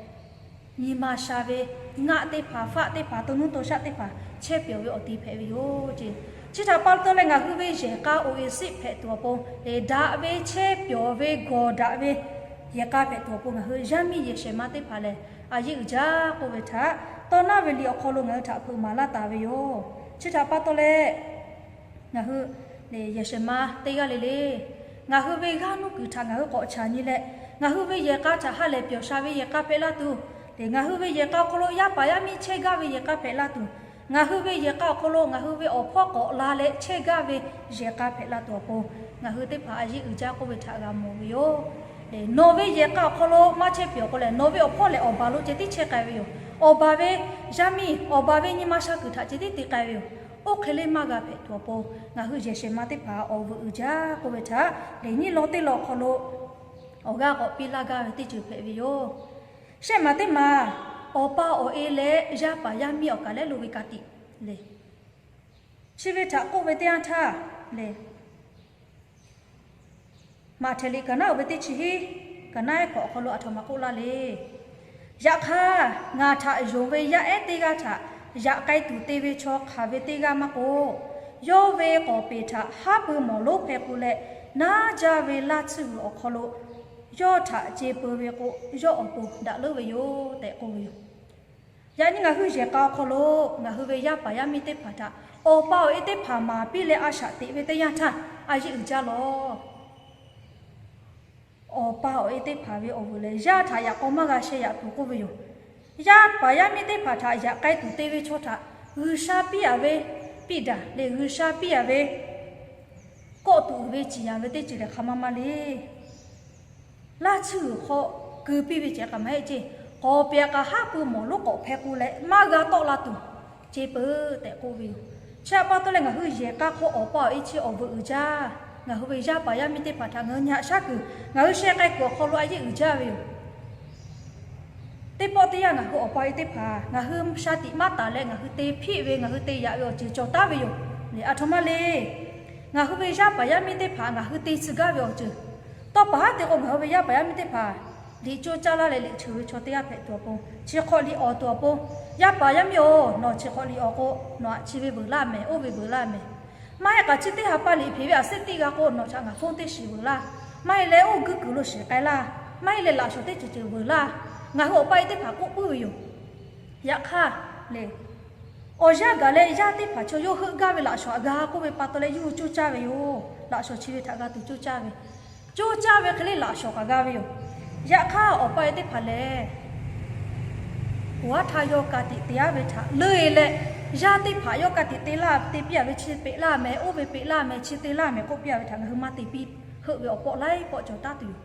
nyi ma sha ve ngaˆ teˇ hpaˍ, faˆ teˇ hpaˍ, to nuˇ to shaˆ teˇ hpaˍ chehˇ pyawˬ ve awˬ ti hpehꞈ ve yoˬ ceˇ. Chi htaꞈ pa taw leh ngaˬ hui ve yehˬ k'a oˍ eˍ siˆ hpehꞈ tuˬ awˬ pon le, daꞈ ve chehˇ pyawˬ ve gawˬ daꞈ ve yehˬ k'a hpehꞈ tuˬ awˬ pon ngaˬ hui yaˇ miˇ yehˬ shehˍ ma teˇ hpaˍ lehˬ a yeˇ uiˍ jaˇ k'oˆ ve htaꞈ tawˇ naˉ ve liꞈ awˬ hk'aw lo ngaˬ hui htaꞈ hpeuꞈ maˍ laˇ taˍ ve yoˬ. Chi htaꞈ pa taw leh, ngaˬ hui le yehˬ shehˍ ma teˇ g'aˇ le le, ngaˬ hui ve g'aˇ nuˇ kuiˬ htaꞈ ngaˬ hui k'awꞈ chaˍ nyi leh, ngaˬ hui ve yehˬ k'a htaꞈ ha lehˬ pyawˬ sha ve yehˬ k'a hpehꞈ la tuˬ, le ngaˬ hui ve yehˬ k'a awˬ hk'aw lo yaˇ paˍ yaˇ miˇ chehˇ gaˇ ve yehˬ k'a hpehꞈ la tuˬ, ngaˬ hui ve yehˬ k'a awˬ hk'aw lo ngaˬ hui ve awˬ hpawˇ k'awꞈ la leh chehˇ gaˇ ve yehˬ k'a hpehꞈ la tuˬ awˬ pon, ngaˬ hui teˇ hpaˍ a yeˇ uiˍ jaˇ k'oˆ ve htaꞈ g'a mawˬ ve yoˬ. Le nawˬ ve yehˬ k'a awˬ hk'aw lo maˇ chehˇ pyawˬ k'o lehˬ, nawˬ ve awˬ hpawˇ lehˬ awˬ baˬ lo ceh tiˉ chehˇ k'ai ve yoˬ. Awˬ baˬ ve yaˇ miˇ, awˬ baˬ ve nyi ma sha kuiˬ htaꞈ ceh tiˉ te k'ai ve yoˬ. Oˇ hk'e le maˇ g'a hpehꞈ tuˬ awˬ pon, ngaˬ hui yehˬ shehˍ ma teˇ hpaˍ awˬ vuiˬ uiˍ jaˇ k'oˆ ve htaꞈ le nyiˇ lawn teˇ lawn awˬ hk'aw lo awˬ g'aˇ k'awꞈ piˇ laˇ gaˇ ve teˇ ceuˬ hpehꞈ ve yoˬ. Shehˆ maˬ teˇ maˬ, awˬ pa awˬ e leh yaˇ paˍ yaˇ miˇ awˬ kaˍ lehˉ lo ve ka tiꞈ le, chi ve htaꞈ k'oˆ ve teˇ yanˇ htaˇ le, Maꞈhtehˍ liꞈ kaˍ naˉ oˇ ve teˇ chi hiˉ, kaˍ naˉ ehˉ hkawꞈ awˬ hk'aw lo aˬ htoꞈ ma k'oˆ laˇ le. Yaꞈ hk'aˇ, ngaˬ htaꞈ yonˍ ve yaˇ ehˉ teˇ g'aˇ htaꞈ yaꞈ k'ai tuˬ te ve chaw hk'aˬ ve teˇ g'aˇ maˇ k'o, yawˇ ve k'awˍ peˍ htaꞈ haˉ pui mawˬ lonˉ hpeh k'o leh, naˉ jaˇ ve laˇ tsuhˇ g'uiˬ awˬ hk'aw lo yawˇ htaꞈ ce peu ve k'o, yawˇ awˬ pon daꞈ leuˉ ve yoˬ tehꞈ k'oˆ ve yoˬ. Yaꞈ nyi ngaˬ hui yehˬ k'a awˬ hk'aw lo ngaˬ hui ve yaˇ paˍ yaˇ miˇ teˇ hpaˍ htaꞈ awˬ pa awˬ e teˇ hpaˍ maˍ piˇ leh a shaꞈ teꞈ ve teˇ yanˇ htaˇ, a yeˇ uiˍ jaˇ lawˬ. Awˬ pa awˬ e teˇ hpaˍ ve awˬ vuiˬ lehˬ, yaˇ htaꞈ yaꞈ k'aw maˇ g'a sheh yaꞈ tuˬ k'oˆ ve yoˬ. Yaˇ paˍ yaˇ miˇ teˇ hpaˍ htaꞈ yaꞈ k'ai tuˬ te ve chaw htaꞈ G'uiˬsha piˇ a ve piˇ daꞈ leh, G'uiˬsha piˇ a ve kawˆ tuˬ uiˍ ve ciˍ yanˍ ve teˇ ceuˬ lehˬ hk'aˬ ma ma le. Laˇ tsuhˇ g'uiˬ hk'aw keu piˇ ve ceh k'aˬ ma heˆ ceˇ. K'awˍ piˍ aꞈ k'aꞈ haˉ pui mawˬ lonˉ k'awꞈ hpeh k'o leh, maˇ g'a tawˆ la tuˬ ce peu tehꞈ k'oˆ ve yoˬ. Chi htaꞈ pa taw leh ngaˬ hui yehˬ k'a hk'aw awˬ pa awˬ e chi awˬ vuiˬ uiˍ jaˇ. Ngaˬ hui ve yaˇ paˍ yaˇ miˇ teˇ hpaˍ htaꞈ ngaˬ hui nyi haꞈ shaˉ kuiˬ, ngaˬ hui sheh k'ai kuiˬ awˬ hk'aw lo a yeˇ uiˍ jaˇ ve yoˬ. Teˇ pawˆ teˇ yanˇ ngaˬ hui awˬ pa awˬ e teˇ hpaˍ ngaˬ hui shaˍ tiꞈ maˇ taˍ leh, ngaˬ hui te hpiˆ ve, ngaˬ hui te yaꞈ ve awˬ ceuˬ cawˬ taˉ ve yoˬ. Aˬ htoꞈ ma le. Ngaˬ hui ve yaˇ paˍ yaˇ miˇ teˇ hpaˍ ngaˬ hui te tcuh gaˇ ve awˬ ceuˬ, tawˇ paˍ haˉ te k'o, ngaˬ hui ve yaˇ paˍ yaˇ miˇ teˇ hpaˍ liꞈ coˇ caˇ laˇ leh liꞈ cheuˬ ve chaw teˇ g'aˇ hpehꞈ tuˬ awˬ pon, chi hk'awꞈ liꞈ awˬ tuˬ awˬ pon, yaˇ paˍ yaˇ miˇ-oˬ, nawˬ chi hk'awꞈ liꞈ awˬ k'o, nawˬ aꞈ chi ve veuꞈ laˇ mehˍ, oˇ ve veuꞈ laˇ mehˍ. Maˇ heˆ k'aꞈ chi teˇ ha pa liꞈ hpeꞈ ve aꞈ seˉ tiˆ g'a k'o, nawˬ htaꞈ ngaˬ hpfuhˇ teˇ shiˍ veuꞈ laˇ. Maˇ heˆ leh oˇ guˇ kuiˬ lo shiˍ k'ai laˇ. Maˇ heˆ leh laꞈ shawnˍ teˇ ceuˬ ceuˬ veuꞈ laˇ. Ngaˬ hui awˬ pa awˬ e teˇ hpaˍ k'oˆ puiˉ ve yoˬ. Yaꞈ hk'aˇ le, awˬ yanˇ gaˬ leh yaˇ teˇ hpaˍ chaw yawˇ heuˆ gaˇ ve laꞈ shawnˍ aꞈ g'a k'oˆ ve pa taw leh, yawˇ hui coˇ caˇ ve yoˬ. Laꞈ shawnˍ chi ve htaꞈ g'a tuˬ coˇ caˇ ve, coˇ caˇ ve hk'e le laꞈ shawnˍ kaꞈ g'a ve yoˬ. Yaꞈ hk'aˇ, awˬ pa awˬ e teˇ hpaˍ lehˬ, oˍ haˉ htaˇ yawˇ ka tiꞈ te aˉ ve htaꞈ leuˆ e leh, yaˇ teˇ hpaˍ yawˇ ka tiꞈ te laˇ, te piˇ a ve chi peꞈ laˇ mehˍ, oˇ ve peꞈ laˇ mehˍ, chi te laˇ mehˍ k'oˆ piˇ a ve htaꞈ ngaˬ hui maˇ te piˇ heuˆ ve awˬ pawˆ laiˉ pawˆ cawˬ taˉ tuˬ yoˬ.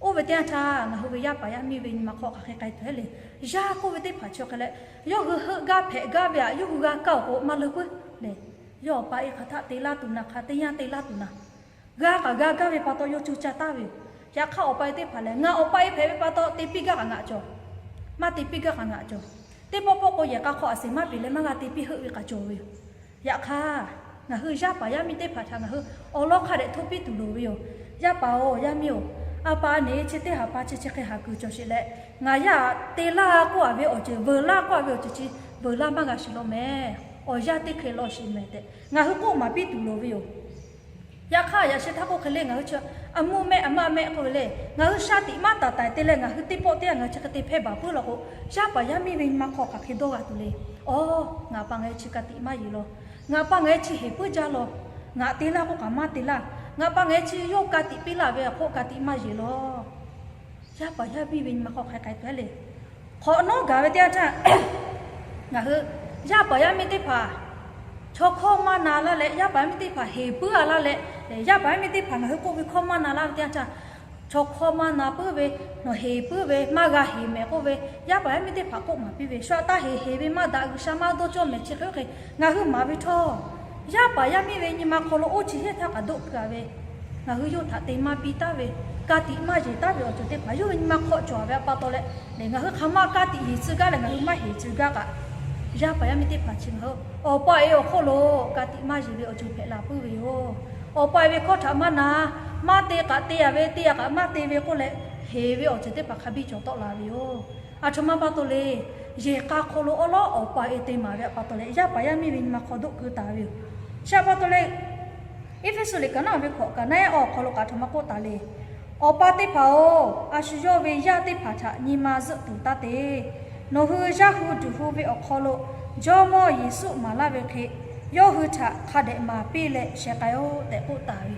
Oˇ ve teˇ yanˇ htaˇ, ngaˬ hui ve yaˇ paˍ yaˇ miˇ ve nyi ma hk'aw hk'aˬ hk'e k'ai tuˬ heˆ le. Yaˇ k'oˆ ve teˇ hpaˍ chi hk'e leh, yawˇ hui heuˆ gaˇ hpehꞈ gaˇ ve aꞈ yawˇ hui g'a kaˇ awˬ k'o maˇ leuˆ puiˉ le. Yawˇ awˬ pa e hk'aˬ htaˆ te laˇ tuˬ naˍ, hk'aˬ teˇ yanˇ te laˇ tuˬ naˍ, g'a kaꞈ g'a gaˇ ve pa taw yawˇ coˇ caˇ taˍ ve yoˬ. Yaꞈ hk'aˇ, awˬ pa e teˇ hpaˍ lehˬ, ngaˬ awˬ pa e hpehꞈ ve pa taw te piˇ gaˇ kaꞈ ngaˬ cawˬ, maˇ te piˇ gaˇ kaꞈ ngaˬ cawˬ. Teˇ pawˆ pawˆ k'o, yehˬ k'a hk'aw aˬ seˍ maˇ peꞈ leh maˇ g'a te piˇ heuˆ ve kaꞈ cawˬ ve yoˬ. Yaꞈ hk'aˇ, ngaˬ hui yaˇ paˍ yaˇ miˇ teˇ hpaˍ htaꞈ ngaˬ hui awˬ lawn hk'a dehꞈ htoˇ piˇ tuˬ loˍ ve yoˬ. Yaˇ paˍ-oˬ, yaˇ miˇ-oˬ, a pa a neˍ chi teˇ haˍ pa chi chi hk'e haˍ kuiˬ cawˬ sheˍ leh, ngaˬ yaˇ aꞈ te laˇ k'oˆ a ve awˬ ceuˬ, veuꞈ laˇ k'oˆ a ve awˬ ceuˬ chi veuꞈ laˇ maˇ g'a shiˍ law mehˍ. Awˬ yanˇ teˇ hkeh law sheˍ mehˍ tehꞈ ngaˬ hui k'oˆ maˍ piˇ tuˬ loˍ ve yoˬ. Yaꞈ hk'aˇ, yaꞈ sheh htaˇ k'oˆ hk'e le, ngaˬ hui chi a muˇ mehˆ a maˇ mehˆ k'oˆ ve le, ngaˬ hui sha tiꞈ maˇ taˍ taiˍ te leh ngaˬ hui teˇ pawˆ teˇ g'aˇ ngaˬ hui chi hk'e te hpehˇ baˬ puiˉ law k'o, yaˇ paˍ yaˇ miˇ ve nyi ma hk'aw hk'aˬ hk'e dawˇ g'a tuˬ le. Awˬ, ngaˬ pa ngaˬ hui chi ka tiꞈ maˇ yeˬ law. Ngaˬ pa ngaˬ hui chi heˍ puiˉ jaˇ law. Ngaˬ te laˇ k'oˆ kaꞈ maˇ te laˇ. Ngaˬ pa ngaˬ hui chi yawˇ ka tiꞈ piˇ laˇ ve awˬ hk'oˆ ka tiꞈ maˇ yeˬ law. Yaˇ paˍ yaˇ miˇ ve nyi ma hk'aw hk'aˬ hk'e k'ai tuˬ le. Hk'awꞈ nawˉ gaˬ ve teˇ yanˇ htaˇ, ngaˬ hui yaˇ paˍ yaˇ miˇ teˇ hpaˍ chaw hkawˇ maˇ na laˇ leh, yaˇ paˍ yaˇ miˇ teˇ hpaˍ heˍ puiˉ a laˇ leh, yaˇ paˍ yaˇ miˇ teˇ hpaˍ ngaˬ hui k'oˆ ve hkawˇ maˇ na laˇ ve teˇ yanˇ htaˇ, chaw hkawˇ maˇ na puiˉ ve, nawˬ heˍ puiˉ ve, maˇ g'a heˍ mehˍ k'oˆ ve, yaˇ paˍ yaˇ miˇ teˇ hpaˍ k'oˆ maˍ piˇ ve, shu aꞈ taˇ heˍ heˍ ve maˇ daꞈ, G'uiˬsha maˇ dawˇ cawˇ mehˍ chi hk'e oˇ hk'e ngaˬ hui maˍ ve htawˇ, yaˇ paˍ yaˇ miˇ ve nyi ma hk'aw lo oˇ chi hehˉ htaˇ kaꞈ doˆ keu a ve, ngaˬ hui yawˇ htaꞈ te maˇ piˇ taˉ ve, ka tiꞈ maˇ yeˬ taˉ ve awˬ ceuˬ teˇ hpaˍ yawˇ ve nyi ma hk'aw cawˬ a ve pa taw leh, ngaˬ hui hk'aˬ ma ka tiꞈ yeˬ tcuh gaˇ leh ngaˬ hui maˇ heˍ tcuh gaˇ kaꞈ, yaˇ paˍ yaˇ miˇ teˇ hpaˍ chi ngaˬ hui awˬ pa e awˬ hk'oˆ lo ka tiꞈ maˇ yeˬ ve awˬ ceuˬ hpehꞈ la puiˉ ve yoˬ. Awˬ pa e ve hkawˇ htaꞈ maˇ na, maˇ te kaꞈ te a ve, te a kaꞈ maˇ te ve k'oˆ leh, heˍ ve awˬ ceuˬ teˇ hpaˍ hk'a biˇ cawˬ tawˆ la ve yoˬ. Aˬ htoꞈ ma pa taw le, yehˬ k'a hk'aw lo awˉ lawˉ awˬ pa e te maˍ ve pa taw leh, yaˇ paˍ yaˇ miˇ ve nyi ma hk'aw doˆ keu taˍ ve yoˬ. Chi pa taw leh, Eˇfeˇsuꞈ liꞈ kaꞈ naˉ ve hkawꞈ kaꞈ naˉ ehˉ awˬ hk'aw lo kaꞈ aˬ htoꞈ ma k'oˆ taˍ le. Awˬ pa teˇ hpaˍ-oˬ, a shu yawˇ ve yaˇ teˇ hpaˍ htaꞈ nyi ma zuhˆ tuˬ taˇ te. Nawˬ hui yaˇ hu duˬ hu ve awˬ hk'aw lo Jawˇmawˇ Yeˍsuˆ maˍ laˇ ve hk'e, yawˇ hui htaꞈ hk'a dehꞈ maˍ piˇ leh sheh k'ai-oˆ tehꞈ k'oˆ taˍ ve.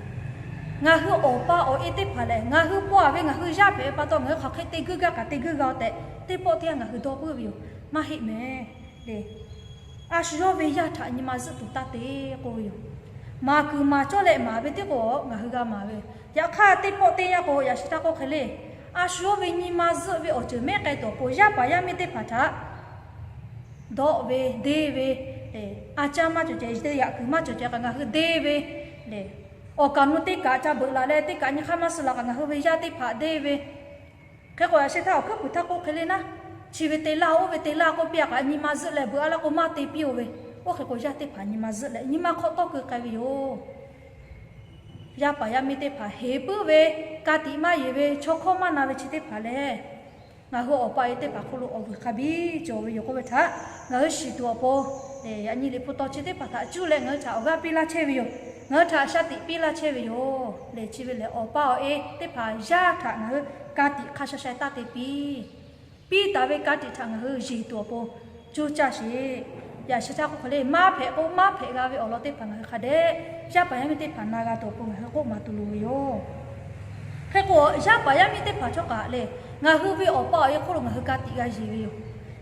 Ngaˬ hui awˬ pa awˬ e teˇ hpaˍ lehˬ, ngaˬ hui paw a ve ngaˬ hui yaˇ hpehꞈ ve pa taw, ngaˬ hui hk'aˬ hk'e te guiˇ gaˇ kaꞈ te guiˇ g'a-oˬ tehꞈ, teˇ pawˆ teˇ yanˇ ngaˬ hui dawˇ puiˉ ve yoˬ. Maˇ heˆ mehˍ le. A shu yawˇ ve yaˇ htaꞈ nyi ma zuhˆ tuˬ taˇ te k'oˆ ve yoˬ. Maˍ kuiˬ maˍ cawˇ leh maˍ ve tiˉ k'o, ngaˬ hui g'a maˍ ve. Yaꞈ hk'aˇ, teˇ pawˆ teˇ yanˇ k'o, yaꞈ sheh htaˇ k'oˆ hk'e le, a shu yawˇ ve nyi ma zuhˆ ve awˬ ceuˬ mehˉ k'ai tuˬ awˬ pon, yaˇ paˍ yaˇ miˇ teˇ hpaˍ htaꞈ dawˆ ve, deˇ ve, a caˇ maˇ cawˬ ceh, yaꞈ kuiˬ maˇ cawˬ ceh kaꞈ ngaˬ hui deˇ ve le. Awˬ kaˍ nu teˇ kaꞈ ca beuꞈ laˬ leh, teˇ kaꞈ nyi hk'aˇ maˇ suh laˬ kaꞈ ngaˬ hui ve yaˇ teˇ hpaˍ deˇ ve. Hk'e k'o, yaꞈ sheh htaˇ awˬ hkuiˉ puiˍ htaˇ k'oˆ hk'e le naˉ, chi ve te laˇ, oˇ ve te laˇ k'oˆ piˇ a kaꞈ, nyi ma zuhˆ leh beuꞈ a laˇ k'o maˇ te piˇ-oˬ ve. Oˇ hk'e k'o, yaˇ teˇ hpaˍ nyi ma zuhˆ leh nyi ma hk'aw tawˇ keu k'ai ve yoˬ. Yaˇ paˍ yaˇ miˇ teˇ hpaˍ heˍ puiˉ ve, ka tiꞈ maˇ yeˬ ve, chaw hkawˇ maˇ na ve chi teˇ hpaˍ lehˬ, ngaˬ hui awˬ pa e teˇ hpaˍ hk'oˆ lo awˬ vuiˬ hk'a biˇ cawˬ ve yoˬ k'oˆ ve htaꞈ ngaˬ hui shiˍ tuˬ awˬ pon, yaꞈ nyi Liꞈ hpu taw chi teˇ hpaˍ htaꞈ cuˇ leh ngaˬ hui htaꞈ awˬ g'aˇ piˇ laˇ chehˇ ve yoˬ. Ngaˬ hui htaꞈ shaˉ tiꞈ piˇ laˇ chehˇ ve yoˬ le. Chi ve lehˬ, awˬ pa awˬ e teˇ hpaˍ yaˇ htaꞈ ngaˬ hui ka tiꞈ hk'a sha sha taˇ te piˇ. Piˇ taˍ ve ka tiꞈ htaꞈ ngaˬ hui yeˬ tuˬ awˬ pon cuˇ caˇ sheˍ. Yaꞈ sheh htaˇ k'oˆ hk'e le, maˇ hpehꞈ k'o maˇ hpehꞈ g'a ve awˬ lawn teˇ hpaˍ ngaˬ hui hk'a dehꞈ yaˇ paˍ yaˇ miˇ teˇ hpaˍ na g'a tuˬ awˬ pon ngaˬ hui k'oˆ maˍ tuˬ loˍ ve yoˬ. Hk'e k'o, yaˇ paˍ yaˇ miˇ teˇ hpaˍ chaw kaꞈ lehˬ, ngaˬ hui ve awˬ pa awˬ e hk'oˆ lo ngaˬ hui ka tiꞈ g'a yeˬ ve yoˬ.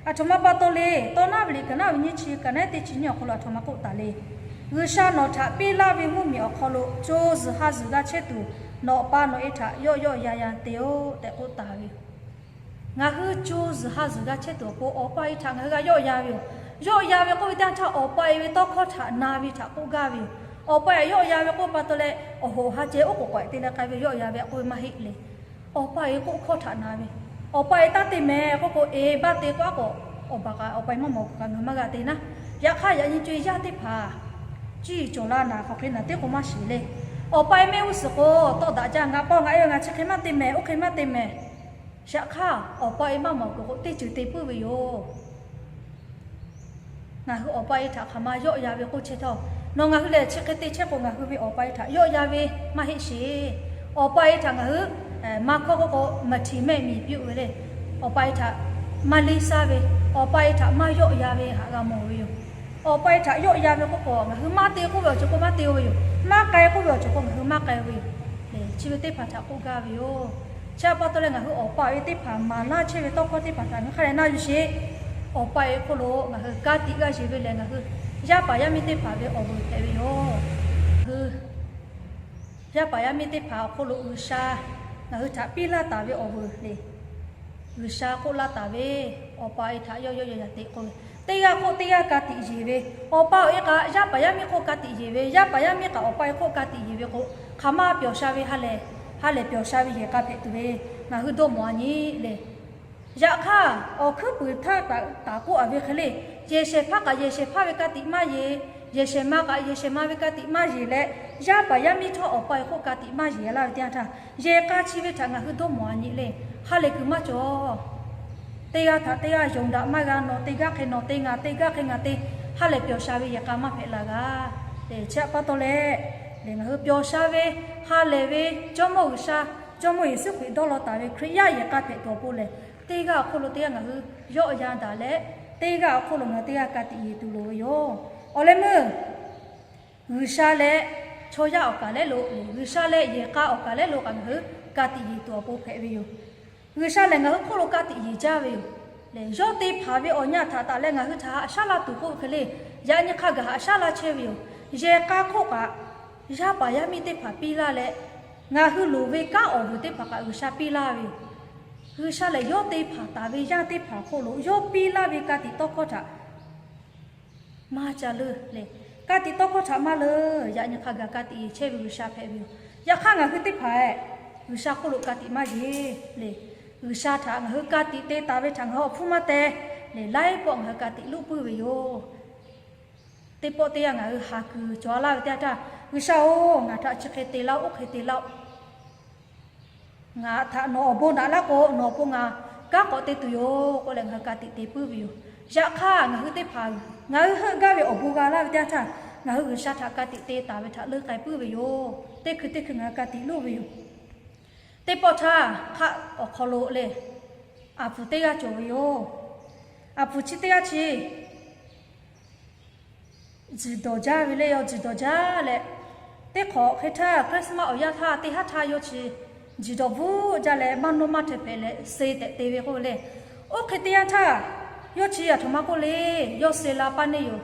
Aˬ htoꞈ ma pa taw le, Tawˇ naˉ ve liꞈ kaꞈ naˉ ve nyiˇ chi kaꞈ naˉ teˇ chi nyiˇ awˬ hk'aw lo aˬ htoꞈ ma k'oˆ taˍ le. G'uiˬsha nawˬ htaꞈ piˇ laˇ ve mvuhˇmiˬ awˬ hk'aw lo co zuhˬ ha zuhˬ g'a chehˇ tuˬ, nawˬ pa nawˬ e htaꞈ yawˆ yawˆ yan yan te-oˆ tehꞈ k'oˆ taˍ ve yoˬ. Ngaˬ hui co zuhˬ ha zuhˬ g'a chehˇ tuˬ awˬ pon awˬ pa e htaꞈ ngaˬ hui g'a yawˆ yan ve yoˬ. Yawˆ yan ve k'oˆ ve teˇ yanˇ htaˇ, awˬ pa e ve tawˇ hkawˇ htaꞈ na ve htaꞈ k'oˆ gaˇ ve yoˬ. Awˬ pa e yawˆ yan ve k'oˆ pa taw leh, awˬ hoꞈ ha ceh oˉ k'oˍ k'awehꞈ te leh k'ai ve yawˆ yan ve k'oˆ ve maˇ heˆ le. Awˬ pa e k'oˆ hkawˇ htaꞈ na ve, awˬ pa e taˇ te mehˍ k'oˆ k'o, e baˆ te k'oˆ a k'o, awˬ baˬ kaꞈ awˬ pa e maˇ mawˬ kuˬ kaꞈ ngaˬ hui maˇ g'a te naˉ. Yaꞈ hk'aˇ, yaꞈ nyi co e yaˇ teˇ hpaˍ ciˇ cawˬ la naˍ, hk'aˬ hk'e naˬ teˇ k'o maˇ shiˍ le. Awˬ pa e mehˆ g'uˇ suhˍ k'o, tawˇ daꞈ jaˇ, ngaˬ pa ngaˬ e ngaˬ chi hk'e maˇ te mehˍ, oˇ hk'e maˇ te mehˍ. Yaꞈ hk'aˇ, awˬ pa e maˇ mawˬ kuˬ k'o, teˇ ceuˬ te puiˉ ve yoˬ. Ngaˬ hui awˬ pa e htaꞈ hk'aˬ ma yawˆ yan ve k'oˆ chehˇ htawˇ, nawˬ ngaˬ hui lehˬ chi hk'e te chehˇ k'o, ngaˬ hui ve awˬ pa e htaꞈ yawˆ yan ve maˇ heˆ sheˍ. Awˬ pa e htaꞈ ngaˬ hui maˇ hkawˇ k'oˆ k'o, maˍ htiˍ mehˆ miˬ piˇ-oˆ ve le. Awˬ pa e htaꞈ maˇ leˇ saˉ ve, awˬ pa e htaꞈ maˇ yawˆ yan ve haꞈ g'a mawˬ ve yoˬ. Awˬ pa e htaꞈ yawˆ yan ve k'oˆ k'o, ngaˬ hui maˇ te k'oˆ ve awˬ ceuˬ k'o maˇ te-o ve yoˬ. Maˇ k'ai k'oˆ ve awˬ ceuˬ k'o ngaˬ hui maˇ k'ai ve yoˬ. Chi ve teˇ hpaˍ htaꞈ k'oˆ gaˇ ve yoˬ. Chi pa taw leh ngaˬ hui awˬ pa awˬ e teˇ hpaˍ maˍ laˇ chehˇ ve tawˇ hkawˇ teˇ hpaˍ htaꞈ ngaˬ hui hk'a dehꞈ na yuˬ sheˍ. Awˬ pa awˬ e hk'oˆ lo ngaˬ hui ka tiꞈ g'a yeˬ ve lehˬ, ngaˬ hui yaˇ paˍ yaˇ miˇ teˇ hpaˍ ve awˬ vuiˬ hpehꞈ ve yoˬ. Hui, yaˇ paˍ yaˇ miˇ teˇ hpaˍ awˬ hk'oˆ lo G'uiˬsha ngaˬ hui htaꞈ piˇ laˇ taˍ ve awˬ vuiˬ le. G'uiˬsha k'oˆ laˇ taˍ ve, awˬ pa e htaꞈ yawˆ yawˆ yan yan te k'oˆ ve, teˇ g'aˇ hk'oˆ teˇ g'aˇ ka tiꞈ yeˬ ve, awˬ pa awˬ e kaꞈ yaˇ paˍ yaˇ miˇ hk'oˆ ka tiꞈ yeˬ ve, yaˇ paˍ yaˇ miˇ kaꞈ awˬ pa e hk'oˆ ka tiꞈ yeˬ ve k'o, hk'aˬ ma pyawˬ sha ve ha lehˬ, ha lehˬ pyawˬ sha ve yehˬ k'a hpehꞈ tuˬ ve, ngaˬ hui dawˇ mawˬ a nyi le. Yaꞈ hk'aˇ, awˬ hkuiˉ puiˍ htaˇ kaꞈ taˍ k'oˆ a ve hk'e le, yehˬ shehˍ hpaˇ kaꞈ yehˬ shehˍ hpaˇ ve ka tiꞈ maˇ yeˬ, yehˬ shehˍ ma kaꞈ yehˬ shehˍ ma ve ka tiꞈ maˇ yeˬ leh, yaˇ paˍ yaˇ miˇ htawˇ awˬ pa e hk'oˆ ka tiꞈ maˇ yeˬ laˇ ve teˇ yanˇ htaˇ, yehˬ k'a chi ve htaꞈ ngaˬ hui dawˇ mawˬ a nyi le. Ha lehˬ kuiˬ maˇ cawˬ. Teˇ g'aˇ htaꞈ teˇ g'aˇ yonˍ daꞈ maˇ g'a, nawˬ te gaˇ hk'e nawˬ te, ngaˬ te gaˇ hk'e ngaˬ te, ha lehˬ pyawˬ sha ve yehˬ k'a maˇ hpehꞈ la g'a. Chi pa taw leh, ngaˬ hui pyawˬ sha ve, ha lehˬ ve, Jawˇmawˇ G'uiˬsha, Jawˇmawˇ Yeˍsuˆ Hkriꞈ dawˇ law taˍ ve Hkriꞈ yaˇ yehˬ k'a hpehꞈ tuˬ awˬ pon lehˬ, teˇ g'aˇ awˬ hk'oˆ lo teˇ g'aˇ ngaˬ hui yawˆ yan daꞈ leh, teˇ g'aˇ awˬ hk'oˆ lo ngaˬ hui teˇ g'aˇ ka tiꞈ yeˬ tuˬ loˍ ve yoˬ. Awˬ leh meuˇ G'uiˬsha leh chaw yaˇ awˬ kaˍ lehˉ lo, G'uiˬsha leh yehˬ k'a awˬ kaˍ lehˉ lo kaꞈ ngaˬ hui ka tiꞈ yeˬ tuˬ awˬ pon hpehꞈ ve yoˬ. G'uiˬsha lehˬ ngaˬ hui hk'oˆ lo ka tiꞈ yeˬ jaˇ ve yoˬ. Lehˬ, yawˇ te hpanˍ ve awˬ nyi htaꞈ taˍ leh ngaˬ hui htaꞈ haꞈ shaˉ laˇ tuˬ k'oˆ ve hk'e le, yaꞈ nyi hk'a gaˬ haꞈ shaˉ laˇ chehˇ ve yoˬ. Yehˬ k'a hk'oˆ kaꞈ, yaˇ paˍ yaˇ miˇ teˇ hpaˍ piˇ laˇ leh, ngaˬ hui loˍ ve kanˉ awˬ vuiˬ teˇ hpaˍ kaꞈ G'uiˬsha piˇ laˇ ve yoˬ. G'uiˬsha lehˬ yawˇ te hpanˍ taˍ ve yaˇ teˇ hpaˍ hk'oˆ lo yawˇ piˇ laˇ ve ka tiꞈ tawˇ hkawˇ htaꞈ maˇ ca leuˇ leh, ka tiꞈ tawˇ hkawˇ htaꞈ maˇ leuˇ, yaꞈ nyi hk'a gaˬ ka tiꞈ yeˬ chehˇ ve G'uiˬsha hpehꞈ ve yoˬ. Yaꞈ hk'aˇ ngaˬ hui teˇ hpaˍ-eˬ G'uiˬsha hk'oˆ lo ka tiꞈ maˇ yeˬ leh, G'uiˬsha htaꞈ ngaˬ hui ka tiꞈ te taˍ ve htaꞈ ngaˬ hui awˬ hpfuhˇ maˇ teh leh, laiˉ pawˆ ngaˬ hui ka tiꞈ luˇ puiˉ ve yoˬ. Teˇ pawˆ teˇ yanˇ ngaˬ hui haˍ kuiˬ cawˬ laˇ ve teˇ yanˇ htaˇ, G'uiˬsha-oˬ, ngaˬ htaꞈ chi hk'e te laˇ-oˆ, oˇ hk'e te laˇ-oˆ. Ngaˬ htaꞈ nawˬ awˬ bon naꞈ laˇ k'o, nawˬ awˬ pon ngaˬ kanˉ k'awꞈ te tuˬ yoˬ k'oˆ leh ngaˬ hui ka tiꞈ te puiˉ ve yoˬ. Yaꞈ hk'aˇ ngaˬ hui teˇ hpaˍ ngaˬ hui heuˆ gaˇ ve awˬ bon g'a laˇ ve teˇ yanˇ htaˇ, ngaˬ hui G'uiˬsha htaꞈ ka tiꞈ te taˍ ve htaꞈ leuˇ k'ai puiˉ ve yoˬ. Teˇ hkui teˇ hkui ngaˬ hui ka tiꞈ luˇ ve yoˬ. Teˇ pawˆ htaˇ hk'aˆ awˬ hk'aw lo leh, aˬ puˍ teˇ g'aˇ cawˬ ve yoˬ. Aˬ puˍ chi teˇ g'aˇ chi tzuhˬ dawˬ jaˇ ve le, yawˇ tzuhˬ dawˬ jaˇ leh, teˇ hk'awꞈ hk'e htaˇ Christmas awˬ yanˇ htaˇ teˇ haˉ htaˇ yawˇ chi tzuhˬ dawˬ bvuhˆ jaˇ leh maˇ nawˇ maˇ hte hpehꞈ leh suh tehꞈ te ve k'oˆ ve le. Oˇ hk'e teˇ yanˇ htaˇ yawˇ chi aˬ htoꞈ ma k'oˆ le, yawˇ suh la paˇ neˇ yoˬ.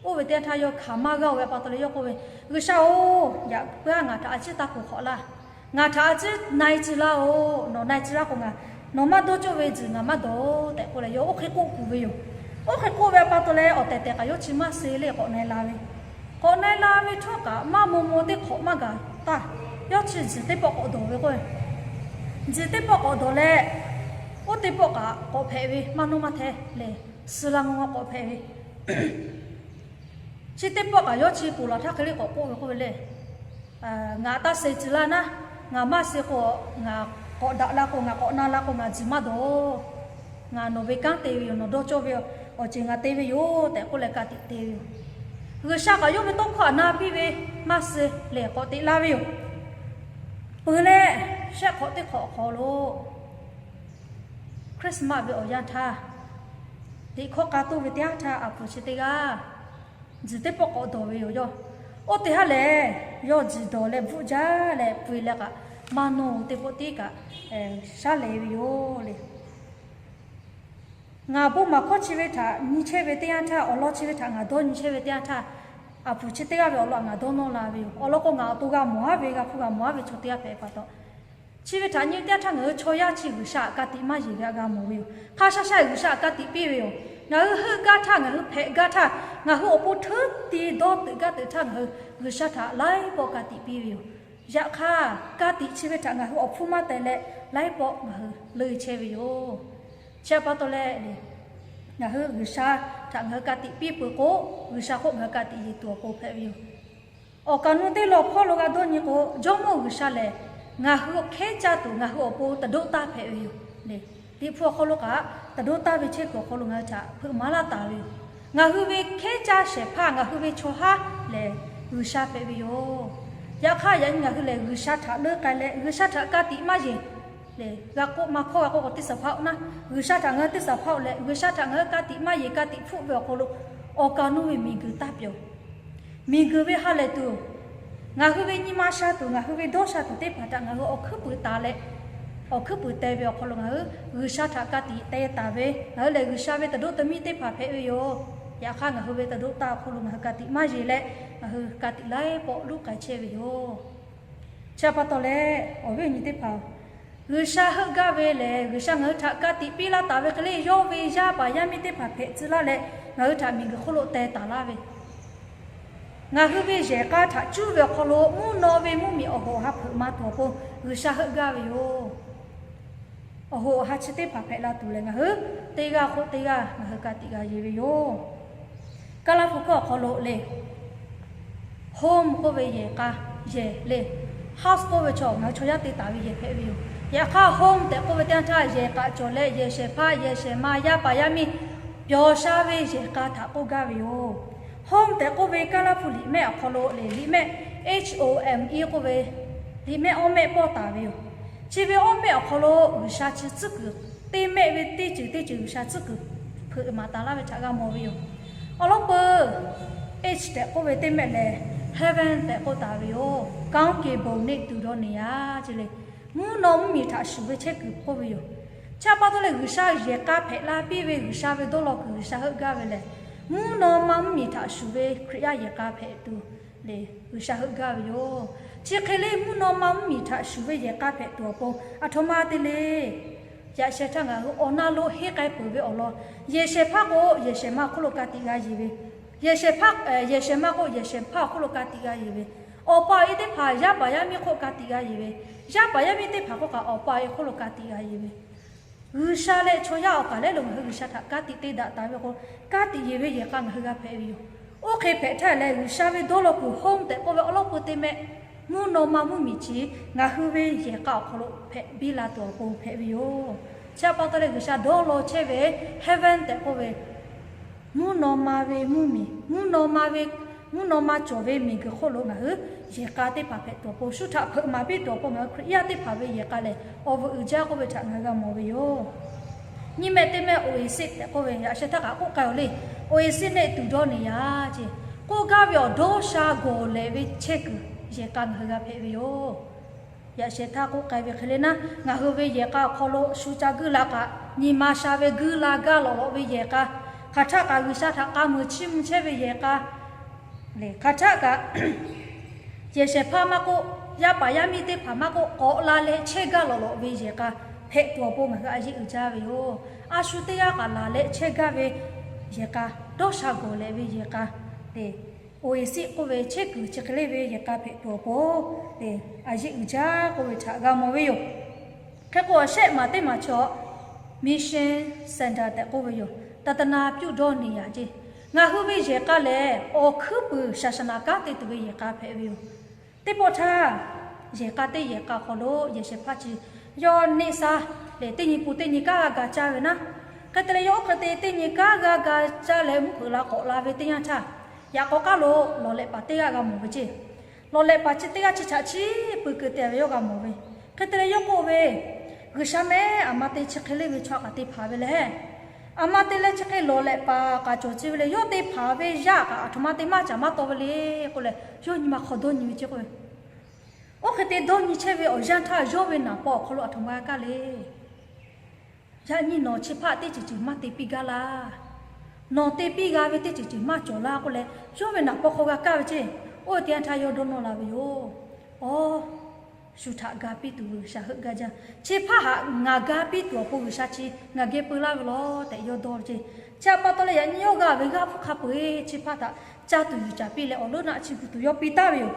Oˇ ve teˇ yanˇ htaˇ yawˇ hkanˍ maˇ g'aˇ-oˬ ve pa taw leh yawˇ k'oˆ ve, G'uiˬsha-oˬ, yaꞈ puiˉ-aˬ, ngaˬ htaꞈ a ciˉ taˇ kuˬ hk'awꞈ laˇ. Ngaˬ htaꞈ a ciˉ na-e tcuh laˇ-oˬ. Nawˬ na-e tcuh laˇ k'o ngaˬ, nawˬ maˇ dawˇ cawˇ ve tzuhˬ ngaˬ maˇ dawˬ tehꞈ k'oˆ leh yawˇ oˇ hk'e k'oˆ kuˬ ve yoˬ. Oˇ hk'e k'oˆ ve pa taw leh awˬ tehˬ tehˬ kaꞈ yawˇ chi maˇ suh le k'awꞈ na-e la ve. K'awꞈ na-e la ve htawˇ kaꞈ maˇ maw maw teˇ hk'awꞈ maˇ gaˬ taˇ, yawˇ chi tzuhˬ teˇ pawˆ k'awꞈ dawˬ ve k'o, tzuhˬ teˇ pawˆ k'awꞈ dawˬ leh, oˇ teˇ pawˆ kaꞈ k'awꞈ hpehꞈ ve maˇ nawˇ maˇ hte leh, suh la ngaw ngaw k'awꞈ hpehꞈ ve. Chi teˇ pawˆ kaꞈ yawˇ chi ponˬ laˬ htaˇ hk'e le k'awꞈ k'oˆ ve k'oˆ ve le, Ngaˬ taˇ suh tcuh laˇ naˉ, ngaˬ maˇ suh k'o, ngaˬ k'awꞈ daꞈ la k'o, ngaˬ k'awꞈ na la k'o ngaˬ tzuhˬ maˇ dawˬ. Ngaˬ nawˬ ve kanˉ te ve yoˬ, nawˬ dawˇ cawˇ ve awˬ ceuˬ ngaˬ te ve yoˬ tehꞈ k'oˆ leh ka tiꞈ te ve yoˬ. G'uiˬsha kaꞈ yawˇ ve tawˇ hkawˇ htaꞈ na piˇ ve, maˇ suh lehˬ k'awꞈ teꞈ laˇ ve yoˬ. Peuˬ leh, shehˆ hk'awꞈ teˇ hk'awꞈ awˬ hk'aw lo Christmas ve awˬ yanˇ htaˇ, teꞈ hkawˇ k'a toˇ ve teˇ yanˇ htaˇ aˬ puˍ chi teˇ g'aˇ tzuhˬ teˇ pawˆ k'awꞈ dawˬ ve yoˬ yawˇ. Oˇ teˇ haˉ lehˬ, yawˇ tzuhˬ dawˬ leh bvuhˆ jaˇ leh peuˬ leh kaꞈ, maˇ nawˇ teˇ pawˆ tiˉ kaꞈ shaˉ lehˬ ve yoˬ le. Ngaˬ bon maˍ hkawˇ chi ve htaꞈ nyi chehˇ ve teˇ yanˇ htaˇ, awˬ lawn chi ve htaꞈ ngaˬ dawˇ nyi chehˇ ve teˇ yanˇ htaˇ, aˬ puˍ chi teˇ g'aˇ ve awˬ lawn ngaˬ dawˇ nawˇ la ve yoˬ. Awˬ lawn k'o ngaˬ awˬ to g'a mawˬ-aˉ ve, g'a hpuˇ g'a mawˬ-aˉ ve chaw teˇ g'aˇ hpehꞈ pa taw, chi ve htaꞈ nyi teˇ yanˇ htaˇ ngaˬ hui chaw yaˇ chi G'uiˬsha htaꞈ ka tiꞈ maˇ yeˬ ve htaꞈ g'a mawˬ ve yoˬ. Hk'a sha sha G'uiˬsha htaꞈ ka tiꞈ piˇ ve yoˬ. Ngaˬ hui heuˆ gaˇ htaˇ, ngaˬ hui hpehꞈ gaˇ htaˇ, ngaˬ hui awˬ pon hteuˉ ti dawˇ teuꞈ gaˇ teuꞈ htaˇ ngaˬ hui G'uiˬsha htaꞈ laiˉ pawˆ ka tiꞈ piˇ ve yoˬ. Yaꞈ hk'aˇ, ka tiꞈ chi ve htaꞈ ngaˬ hui awˬ hpfuhˇ maˇ teh leh, laiˉ pawˆ ngaˬ hui leuˇ chehˇ ve yoˬ. Chi pa taw leh, ngaˬ hui G'uiˬsha htaꞈ ngaˬ hui ka tiꞈ piˇ peuˬ k'o, G'uiˬsha hk'oˆ ngaˬ hui ka tiꞈ yeˬ tuˬ awˬ pon hpehꞈ ve yoˬ. Awˬ kaˍ nu teˇ law hpawˇ lo g'a dawˇ nyi k'o, Jawˇmawˇ G'uiˬsha lehˬ ngaˬ hui hkehˉ caˇ tuˬ ngaˬ hui awˬ pon taˍ doˆ taˇ hpehꞈ ve yoˬ. Liꞈ hpu awˬ hk'aw lo kaꞈ, taˍ doˆ taˇ ve chehˇ kuiˬ awˬ hk'aw lo ngaˬ hui htaꞈ hpeuꞈ maˍ laˇ taˍ ve yoˬ. Ngaˬ hui ve hkehˉ caˇ shehˍ hpaˇ, ngaˬ hui ve chaw haˉ lehˬ G'uiˬsha hpehꞈ ve yoˬ. Yaꞈ hk'aˇ, yaꞈ nyi ngaˬ hui lehˬ G'uiˬsha htaꞈ leuˇ k'ai leh, G'uiˬsha htaꞈ ka tiꞈ maˇ yeˬ lehˬ, g'a k'oˆ maˇ hkawˇ g'a k'oˆ k'o teˇ saˍ hpaˇ-oˆ naˉ, G'uiˬsha htaꞈ ngaˬ hui teˇ saˍ hpaˇ-oˆ leh, G'uiˬsha htaꞈ ngaˬ hui ka tiꞈ maˇ yeˬ ka tiꞈ hpfuhˆ ve awˬ hk'aw lo, awˬ kaˍ nu ve miˬguiˬ taˇ pyawˬ. Miˬguiˬ ve ha lehˬ tuˬ, ngaˬ hui ve nyi ma sha tuˬ, ngaˬ hui ve dawˇ sha tuˬ teˇ hpaˍ htaꞈ ngaˬ hui awˬ hkuiˉ puiˍ taˍ leh, awˬ hkuiˉ puiˍ teh ve awˬ hk'aw lo ngaˬ hui G'uiˬsha htaꞈ ka tiꞈ te taˍ ve, ngaˬ hui lehˬ G'uiˬsha ve taˍ doˆ taˍ miˇ teˇ hpaˍ hpehꞈ ve yoˬ. Yaꞈ hk'aˇ, ngaˬ hui ve taˍ doˆ taˇ awˬ hk'aw lo ngaˬ hui ka tiꞈ maˇ yeˬ leh, ngaˬ hui ka tiꞈ laiˉ pawˆ luˇ k'ai chehˇ ve yoˬ. Chi pa taw leh, awˬ viˉ awˬ nyi teˇ hpaˍ, G'uiˬsha heuˆ gaˇ ve lehˬ, G'uiˬsha ngaˬ hui htaꞈ ka tiꞈ piˇ laˇ taˍ ve hk'e le, yawˇ ve yaˇ paˍ yaˇ miˇ teˇ hpaˍ hpehꞈ tcuh laˇ leh, ngaˬ hui htaꞈ miˬguiˬ hk'oˆ lo teh taˍ laˇ ve, ngaˬ hui ve yehˬ k'a htaꞈ cuˇ ve awˬ hk'aw lo mvuhˇ naw ve mvuhˇmiˬ awˬ hoꞈ awˬ ha hpeuꞈ maˍ tuˬ awˬ pon G'uiˬsha heuˆ gaˇ ve yoˬ. Awˬ hoꞈ awˬ ha chi teˇ hpaˍ hpehꞈ la tuˬ lehˬ, ngaˬ hui teˇ g'aˇ hk'oˆ teˇ g'aˇ ngaˬ hui ka tiꞈ g'a yeˬ ve yoˬ. Kaˇlaˇ hpu hkawˇ awˬ hk'aw lo le, home k'oˆ ve yehˬ k'a, yehˬ le, house k'oˆ ve chaw ngaˬ hui chaw yaˇ te taˍ ve yehˬ hpehꞈ ve yoˬ. Yaꞈ hk'aˇ, home tehꞈ k'oˆ ve teˇ yanˇ htaˇ, yehˬ k'aꞈ cawˬ leh yehˬ shehˍ hpaˇ, yehˬ shehˍ ma, yaˇ paˍ yaˇ miˇ, Yawˬ sha ve yehˬ k'a htaꞈ k'oˆ gaˇ ve yoˬ. Home tehꞈ k'oˆ ve Kaˇlaˇ hpu liꞈ mehˆ awˬ hk'aw lo lehˬ, liꞈ mehˆ H O M E k'oˆ ve liꞈ mehˆ awˇ mehˆ pawˆ taˍ ve yoˬ. Chi ve awˇ mehˆ awˬ hk'aw lo G'uiˬsha chi tcuhˉ kuiˬ, teˇ mehˆ ve teˇ ceuˬ teˇ ceuˬ G'uiˬsha tcuhˉ kuiˬ hpeuꞈ maˍ taˍ laˇ ve htaꞈ g'a mawˬ ve yoˬ. Awˬ lawn peuˬ, H tehꞈ k'oˆ ve teˇ mehˆ lehˬ, heaven tehꞈ k'oˆ taˍ ve yoˬ. Kaunˉ ke bon neˆ tuˬ dawˇ neˬ yaˇ ce le, mvuhˇ naw mvuhˇmiˬ htaꞈ shuˍ ve chehˇ kuiˬ k'oˆ ve yoˬ. Chi pa taw leh G'uiˬsha yehˬ k'a hpehꞈ la piˇ ve, G'uiˬsha ve dawˇ law kuiˬ G'uiˬsha heuˆ gaˇ ve lehˬ, mvuhˇ naw ma mvuhˇmiˬ htaꞈ shuˍ ve Hkriꞈ yaˇ yehˬ k'a hpehꞈ tuˬ lehˬ G'uiˬsha heuˆ gaˇ ve yoˬ. Chi hk'e le mvuhˇ naw ma mvuhˇmiˬ htaꞈ shuˍ ve yehˬ k'a hpehꞈ tuˬ awˬ pon aˬ htoꞈ ma te le. Yaꞈ sheh htaˇ ngaˬ hui awˬ na lo henˇ k'ai peuˬ ve awˬ lawn, yehˬ shehˍ hpaˇ k'o yehˬ shehˍ ma awˬ hk'oˆ lo ka tiꞈ g'a yeˬ ve, yehˬ shehˍ hpaˇ, yehˬ shehˍ ma k'o yehˬ shehˍ hpaˇ awˬ hk'oˆ lo ka tiꞈ g'a yeˬ ve, awˬ pa awˬ e teˇ hpaˍ yaˇ paˍ yaˇ miˇ hk'oˆ ka tiꞈ g'a yeˬ ve, yaˇ paˍ yaˇ miˇ teˇ hpaˍ k'oˆ kaꞈ awˬ pa awˬ e hk'oˆ lo ka tiꞈ g'a yeˬ ve, G'uiˬsha leh chaw yaˇ awˬ kaˬ lehˬ lo ngaˬ hui G'uiˬsha htaꞈ ka tiꞈ te daꞈ taˍ ve k'o, ka tiꞈ yeˬ ve yehˬ k'a ngaˬ hui g'a hpehꞈ ve yoˬ. Oˇ hk'e hpehꞈ htaˇ lehˬ, G'uiˬsha ve dawˇ law kuiˬ home tehꞈ k'oˆ ve awˬ lawn peuˬ teˇ mehˆ, mvuhˇ naw ma mvuhˇmiˬ chi ngaˬ hui ve yehˬ k'a awˬ hk'aw lo hpehꞈ biˇ la tuˬ awˬ pon hpehꞈ ve yoˬ. Chi pa taw leh G'uiˬsha dawˇ law chehˇ ve heaven tehꞈ k'oˆ ve mvuhˇ naw ma ve mvuhˇmiˬ, mvuhˇ naw ma ve, mvuhˇ naw ma cawˬ ve miˬguiˬ hk'oˆ lo ngaˬ hui yehˬ k'a teˇ hpaˍ hpehꞈ tuˬ awˬ pon, shu htaꞈ hpeuꞈ maˍ piˇ tuˬ awˬ pon ngaˬ hui Hkriꞈ yaˇ teˇ hpaˍ ve yehˬ k'a lehˬ awˬ vuiˬ uiˍ jaˇ k'oˆ ve htaꞈ ngaˬ hui g'a mawˬ ve yoˬ. Nyiˇ mehˆ teˇ mehˆ oasis tehꞈ k'oˆ ve yaꞈ sheh htaˇ kaꞈ k'oˆ k'ai-oˬ le. Oasis neˆ tuˬ dawˇ neˬ yaˇ ce, k'oˆ gaˇ ve awˬ dawˇ sha gawˬ lehˬ ve chehˇ kuiˬ yehˬ k'a ngaˬ hui g'a hpehꞈ ve yoˬ. Yaꞈ sheh htaˇ k'oˆ k'ai ve hk'e le naˉ, ngaˬ hui ve yehˬ k'a awˬ hk'aw lo shu ca guiˇ la kaꞈ, nyi ma sha ve guiˇ la gaˇ lawꞈ lawꞈ ve yehˬ k'a, hk'aˬ htaˆ kaꞈ G'uiˬsha htaꞈ k'a muiˬ chiˇ mvuh chehˇ ve yehˬ k'a, hk'aˬ htaˆ kaꞈ yehˬ shehˍ hpaˇ maˇ k'oˆ, yaˇ paˍ yaˇ miˇ teˇ hpaˍ maˇ k'oˆ, k'awꞈ la leh chehˇ gaˇ lawꞈ lawꞈ ve yehˬ k'a hpehꞈ tuˬ awˬ pon ngaˬ hui a yeˆ uiˍ jaˇ ve yoˬ. A shu teˇ g'aˇ kaꞈ laˬ leh chehˇ gaˇ ve yehˬ k'a, dawˇ sha gawˬ lehˬ ve yehˬ k'a, oasis k'oˆ ve chehˇ kuiˬ chi hk'e le ve yehˬ k'a hpehꞈ tuˬ awˬ pon a yeˆ uiˍ jaˇ k'oˆ ve htaꞈ g'a mawˬ ve yoˬ. Hk'e k'o, awˬ shehˆ maˬ teˇ maˬ chaw mission centre tehꞈ k'oˆ ve yoˬ. သာသနာပြု dawˇ neˬ yaˇ ce, ngaˬ hui ve yehˬ k'a lehˬ awˬ hkuiˉ puiˍ သာသနာ kanˉ te tuˬ ve yehˬ k'a hpehꞈ ve yoˬ. Teˇ pawˆ htaˇ, yehˬ k'a teˇ yehˬ k'a awˬ hk'aw lo yehˬ shehˍ hpaˇ chi yawˇ neˆ saˇ lehˬ, teˇ nyi pun teˇ nyi kanˉ g'a ga caˇ ve naˉ. Hk'e te leh, yawˇ oˇ hk'e te teˇ nyi kanˉ g'a ga caˇ leh mvuhˇ hpeuꞈ la k'awꞈ la ve teˇ yanˇ htaˇ, yaꞈ k'aw k'aˉ lo lawˬ lehꞈ paˍ teˇ g'aˇ g'a mawˬ ve ce. Lawˬ lehꞈ paˍ chi teˇ g'aˇ chi chaꞈ chiˇ pui keu te ve yawˇ g'a mawˬ ve. Hk'e te leh, yawˇ k'oˆ ve, G'uiˬsha mehˉ, aˬ ma te chi hk'e le ve chaw kaꞈ te hpanˍ ve lehˬ, aˬ ma te leh chi hk'e lawˬ lehꞈ paˍ kaꞈ cawˬ chi ve lehˬ, yawˇ te hpanˍ ve yaˇ kaꞈ aˬ htoꞈ ma te maˇ caˍ maˇ taw ve le k'oˆ leh, yawˇ nyi ma hk'aw dawˇ nyi ve ce k'oˆ ve, oˇ hk'e te dawˇ nyi chehˇ ve awˬ yanˇ htaˇ, yawˇ ve naˍ paw awˬ hk'aw lo aˬ htoꞈ ma g'a kaˇ le. Yaꞈ nyi nawˬ chi hpaˇ teˇ ceuˬ ceuˬ maˇ te piˇ gaˇ laˇ. Nawˬ te piˇ g'a ve teˇ ceuˬ ceuˬ maˇ cawˬ laˇ k'oˆ leh, yawˇ ve naˍ paw hk'aw g'a kaˇ ve ce. Oˇ ve teˇ yanˇ htaˇ yawˇ dawˇ nawˇ la ve yoˬ. Awˬ, shu htaꞈ ga piˇ tuˬ G'uiˬsha heuˆ gaˇ jaˇ. Chi hpaˇ htaꞈ ngaˬ ga piˇ tuˬ awˬ pon G'uiˬsha chi ngaˬ geh peu laˇ ve lawˬ tehꞈ yawˇ dawˇ ve ce. Chi pa taw leh yaꞈ nyi yawˇ g'a ve g'aˇ hpfuhˇ hk'a peu-eˬ chi hpaˇ htaꞈ caˇ tuˬ yuˬ caˍ piˇ leh awˬ leuˉ naˆ chi gu tuˬ yawˇ piˇ taˍ ve yoˬ.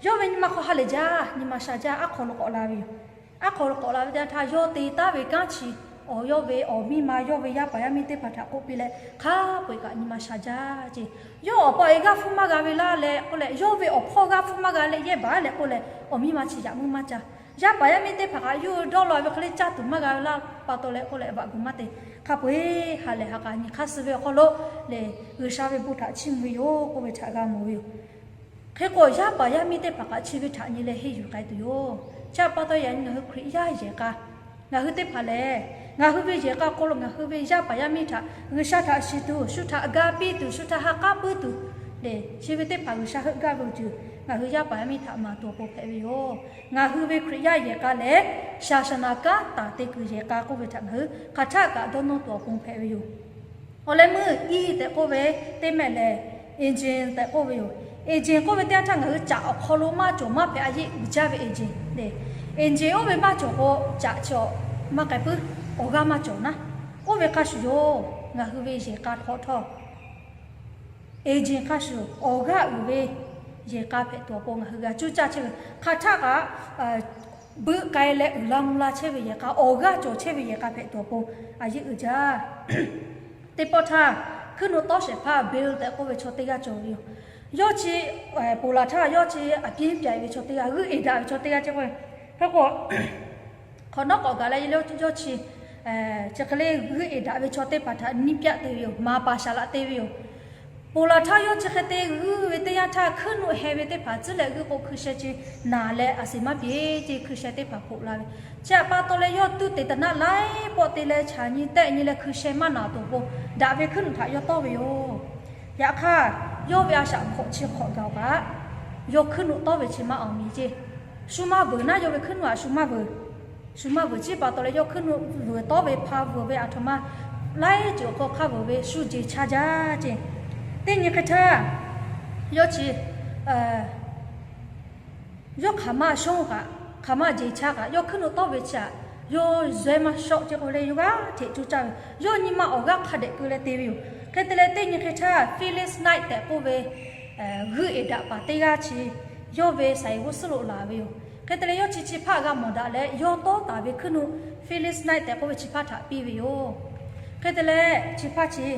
Yawˇ ve nyi ma hk'aw ha lehˬ jaˇ, nyi ma sha jaˇ, aˉ hk'aw lo k'awꞈ la ve yoˬ. Aˉ hk'aw lo k'awꞈ la ve teˇ yanˇ htaˇ, yawˇ te taˍ ve kanˉ chi awˬ yawˇ ve awˬ miˇ ma, yawˇ ve yaˇ paˍ yaˇ miˇ teˇ hpaˍ htaꞈ k'oˆ piˇ leh, hk'a peu-eˬ kaꞈ nyi ma sha jaˇ ce. Yawˇ awˬ pa awˬ e g'aˇ hpfuhˇ maˇ g'a ve laˇ leh k'oˆ leh, yawˇ ve awˬ hpawˇ g'aˇ hpfuhˇ maˇ g'a leh yehˇ baˬ leh k'oˆ leh, awˬ miˇ ma chi yaꞈ muˇ maˇ ca. Yaˇ paˍ yaˇ miˇ teˇ hpaˍ kaꞈ yawˇ dawˇ law ve hk'e le caˇ tuˬ maˇ g'a ve laˇ pa taw leh k'oˆ leh, vaꞈ gu maˇ te. Hk'a peu-eˬ ha lehˬ ha k'a nyi hk'aˇ suh ve awˬ hk'aw lo lehˬ, G'uiˬsha ve bon htaꞈ chiˇ mvuh ve yoˬ k'oˆ ve htaꞈ g'a mawˬ ve yoˬ. Hk'e k'o, yaˇ paˍ yaˇ miˇ teˇ hpaˍ kaꞈ chi ve htaꞈ nyi leh henˇ yuˬ k'ai tuˬ yoˬ. Chi pa taw yaꞈ nyi ngaˬ hui Hkriꞈ yaˇ yehˬ k'a, ngaˬ hui teˇ hpaˍ lehˬ, ngaˬ hui ve yehˬ k'a hk'aw lo ngaˬ hui ve yaˇ paˍ yaˇ miˇ htaꞈ G'uiˬsha htaꞈ shiˍ tuˬ, shu htaꞈ ga piˇ tuˬ, shu htaꞈ ha k'aˉ puiˉ tuˬ lehˬ, chi ve teˇ hpaˍ G'uiˬsha heuˆ gaˇ ve awˬ ceuˬ ngaˬ hui yaˇ paˍ yaˇ miˇ htaꞈ maˍ tuˬ awˬ pon hpehꞈ ve yoˬ. Ngaˬ hui ve Hkriꞈ yaˇ yehˬ k'a lehˬ, ศาสนา kanˉ taˍ te kuiˬ yehˬ k'a k'oˆ ve htaꞈ ngaˬ hui hk'aˬ htaˆ kaꞈ dawˇ nawˇ tuˬ awˬ pon hpehꞈ ve yoˬ. Awˬ leh meuˇ E tehꞈ k'oˆ ve teˇ mehˆ lehˬ, engine tehꞈ k'oˆ ve yoˬ. Engine k'oˆ ve teˇ yanˇ htaˇ ngaˬ hui caꞈ awˬ hk'aw lo maˇ cawˬ maˇ hpehꞈ a yeˆ uiˍ jaˇ ve engine lehˬ, engine oˇ ve maˇ cawˬ k'o, caꞈ chi awˬ maˇ k'ai puiˉ, awˬ g'aˇ maˇ cawˬ naˉ. Oˇ ve hk'a shuˍ yoˬ, ngaˬ hui ve yehˬ k'a hk'aw htawˇ engine hk'a shuˍ awˬ g'aˇ uiˍ ve yehˬ k'a hpehꞈ tuˬ awˬ pon ngaˬ hui g'a cuˇ caˇ chehˇ ve hk'aˬ htaˆ kaꞈ, beuꞈ k'ai leh uiˍ la mvuh la chehˇ ve yehˬ k'a, awˬ g'aˇ cawˬ chehˇ ve yehˬ k'a hpehꞈ tuˬ awˬ pon a yeˆ uiˍ jaˇ. Teˇ pawˆ htaˇ, hkuiˉ nuˆ tawˇ shehˍ hpaˇ Bill tehꞈ k'oˆ ve chaw teˇ g'aˇ cawˬ ve yoˬ. Yawˇ chi ponˬ laˬ htaˇ, yawˇ chi aꞈ piˇ pyaꞈ ve chaw teˇ g'aˇ, g'euˆ e daꞈ ve chaw teˇ g'aˇ ce k'o, hk'e k'o, hk'awꞈ nawˉ k'awꞈ gaˬ leh yawˇ chi chi hk'e le g'euˆ eˍ daꞈ ve chaw teˇ hpaˍ htaꞈ nyiˇ pyaˆ te ve yoˬ. Maˍ paˍ shaˍ laꞈ te ve yoˬ. Ponˬ laˬ htaˇ yawˇ chi hk'e te g'uiˇ ve teˇ yanˇ htaˇ, hkuiˉ nuˆ heh ve teˇ hpaˍ tcuhˉ leh g'euˆ k'o hkui sheh ce naˍ leh a siˍ maˇ piˇ ce hkui sheh teˇ hpaˍ hpoꞈ la ve. Chi htaꞈ pa taw leh yawˇ tuˇ te taˍ naˆ laiˉ pawˆ te leh chaꞈ nyi tehˆ nyi leh hkui sheh maˇ naˍ tuˬ awˬ pon daꞈ ve hkuiˉ nuˆ htaꞈ yawˇ tawˇ ve yoˬ. Yaꞈ hk'aˇ, yawˇ ve a shaꞈ hk'awꞈ chi hk'awꞈ gaˬ kaꞈ, yawˇ hkuiˉ nuˆ tawˇ ve chi maˇ awˬ miˬ ce. Shu maˇ vuiˬ naˉ yawˇ ve hkuiˉ nuˆ htaꞈ shu maˇ vuiˬ. Shu maˇ vuiˬ chi pa taw leh yawˇ hkuiˉ nuˆ vuiˬ tawˇ ve hpa vuiˬ ve aˬ htoꞈ ma laiˉ ceuˬ awˬ hk'aw hk'a vuiˬ ve shu jeˬ cha jaˇ ce. Teˇ nyi hk'e htaˇ, yawˇ chi yawˇ hk'aˬ maˇ shonˇ kaꞈ, hk'aˬ maˇ jeˬ cha kaꞈ, yawˇ hkuiˉ nuˆ tawˇ ve chi htaꞈ yawˇ zuhꞈ maˇ shawˆ ce k'o leh yawˇ g'aˇ hteꞈ coˇ caˇ ve. Yawˇ nyi ma awˬ g'aˇ hk'a dehꞈ keu leh te ve yoˬ. Hk'e te leh teˇ nyi hk'e htaˇ Phyllis Knight tehꞈ k'oˆ ve g'euˆ eˍ daꞈ paˍ teˇ g'aˇ chi yawˇ ve saˍ eˍ g'uˇ suhˉ lo laˬ ve yoˬ. Hk'e te leh yawˇ chi chi hpaˇ g'a mawˬ daꞈ leh yawˇ tawˇ taˍ ve hkuiˉ nuˆ Phyllis Knight tehꞈ k'oˆ ve chi hpaˇ htaꞈ piˇ ve yoˬ. Hk'e te leh chi hpaˇ chi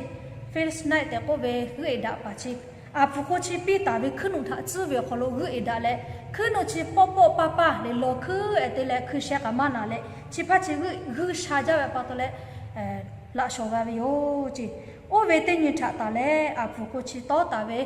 Phyllis Knight tehꞈ k'oˆ ve g'euˆ eˍ daꞈ paˍ chi aˬ hpuˍ hk'oˆ chi piˇ taˍ ve hkuiˉ nuˆ htaꞈ tcuhˉ ve awˬ hk'aw lo g'euˆ eˍ daꞈ leh, hkuiˉ nuˆ chi pawˆ pawˆ paˇ paˇ leh lawˬ hkuiˉ eˍ te leh hkui sheh k'aꞈ maˇ naˍ leh, chi hpaˇ chi g'euˆ g'uiˇ sha jaˇ ve pa taw leh laꞈ shawˍ g'a ve yoˬ ce. Oˇ ve teˇ nyi htaꞈ taˍ leh aˬ hpuˍ hk'oˆ chi tawˇ taˍ ve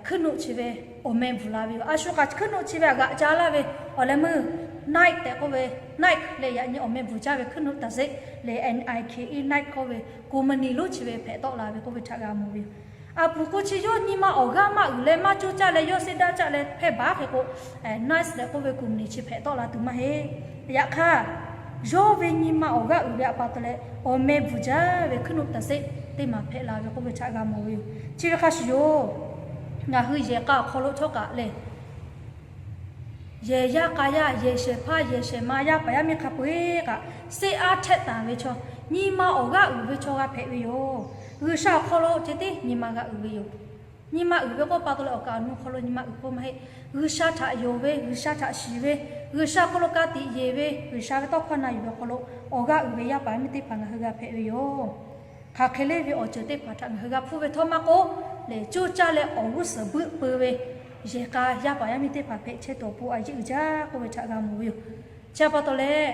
hkuiˉ nuˆ chi ve awˬ meh bvuhˬ la ve yoˬ. A shu kaꞈ hkuiˉ nuˆ chi ve aꞈ g'aꞈ ca laˇ ve awˬ leh meuˇ Nike tehꞈ k'oˆ ve, Nike leh yaꞈ nyi awˬ meh bvuhˬ jaˇ ve hkuiˉ nuˆ taˍ zeˆ leh N I K E Nike k'oˆ ve company lonˉ chi ve hpehꞈ tawˆ la ve k'oˆ ve htaꞈ g'a mawˬ ve yoˬ. Aˬ hpuˍ hk'oˆ chi yawˇ nyi ma awˬ g'aˇ maˇ uiˍ leh maˇ coˇ caˇ leh yawˇ seˉ daꞈ caˇ leh hpehˇ baˬ hk'e k'o, Nike leh k'oˆ ve company chi hpehꞈ tawˆ la tuˬ maˇ heˆ. Yaꞈ hk'aˇ, yawˇ ve nyi ma awˬ g'aˇ uiˍ ve aꞈ pa taw leh awˬ meh bvuhˬ jaˇ ve hkuiˉ nuˆ taˍ zeˆ teˇ maˬ hpehꞈ la ve k'oˆ ve htaꞈ g'a mawˬ ve yoˬ. Chi ve hk'a shuˍ yoˬ. Ngaˬ hui yehˬ k'a awˬ hk'aw lo htawˇ kaꞈ lehˬ, yehˬ yaˇ k'a yaˇ, yehˬ shehˍ hpaˇ, yehˬ shehˍ ma, yaˇ paˍ yaˇ miˇ hk'a peu-eˬ kaꞈ, seˆ aˉ htehˆ taˍ ve chaw, nyi ma awˬ g'aˇ uiˍ ve chaw g'a hpehꞈ ve yoˬ. G'uiˬsha awˬ hk'aw lo ceh tiˉ nyi ma g'a uiˍ ve yoˬ. Nyi ma uiˍ ve k'oˆ pa taw leh awˬ kaˍ awˬ nu hk'aw lo nyi ma uiˍ k'oˆ maˇ heˆ. G'uiˬsha htaꞈ yonˍ ve, G'uiˬsha htaꞈ shiˍ ve, G'uiˬsha hk'aw lo ka tiꞈ yeˬ ve, G'uiˬsha ve tawˇ hkawˇ na yuˬ ve awˬ hk'aw lo awˬ g'aˇ uiˍ ve yaˇ paˍ yaˇ miˇ teˇ hpaˍ ngaˬ hui g'a hpehꞈ ve yoˬ. Hk'aˬ hk'e le ve awˬ ceuˬ teˇ hpaˍ htaꞈ ngaˬ hui g'a hpuˇ ve htawˇ maˇ k'oˆ, lehˬ coˇ caˇ leh awˬ g'uˇ suhˍ buiˆ peu ve yehˬ k'a yaˇ paˍ yaˇ miˇ teˇ hpaˍ hpehꞈ chehˇ tuˬ awˬ pon a yeˇ uiˍ jaˇ k'oˆ ve htaꞈ g'a mawˬ ve yoˬ. Chi pa taw leh,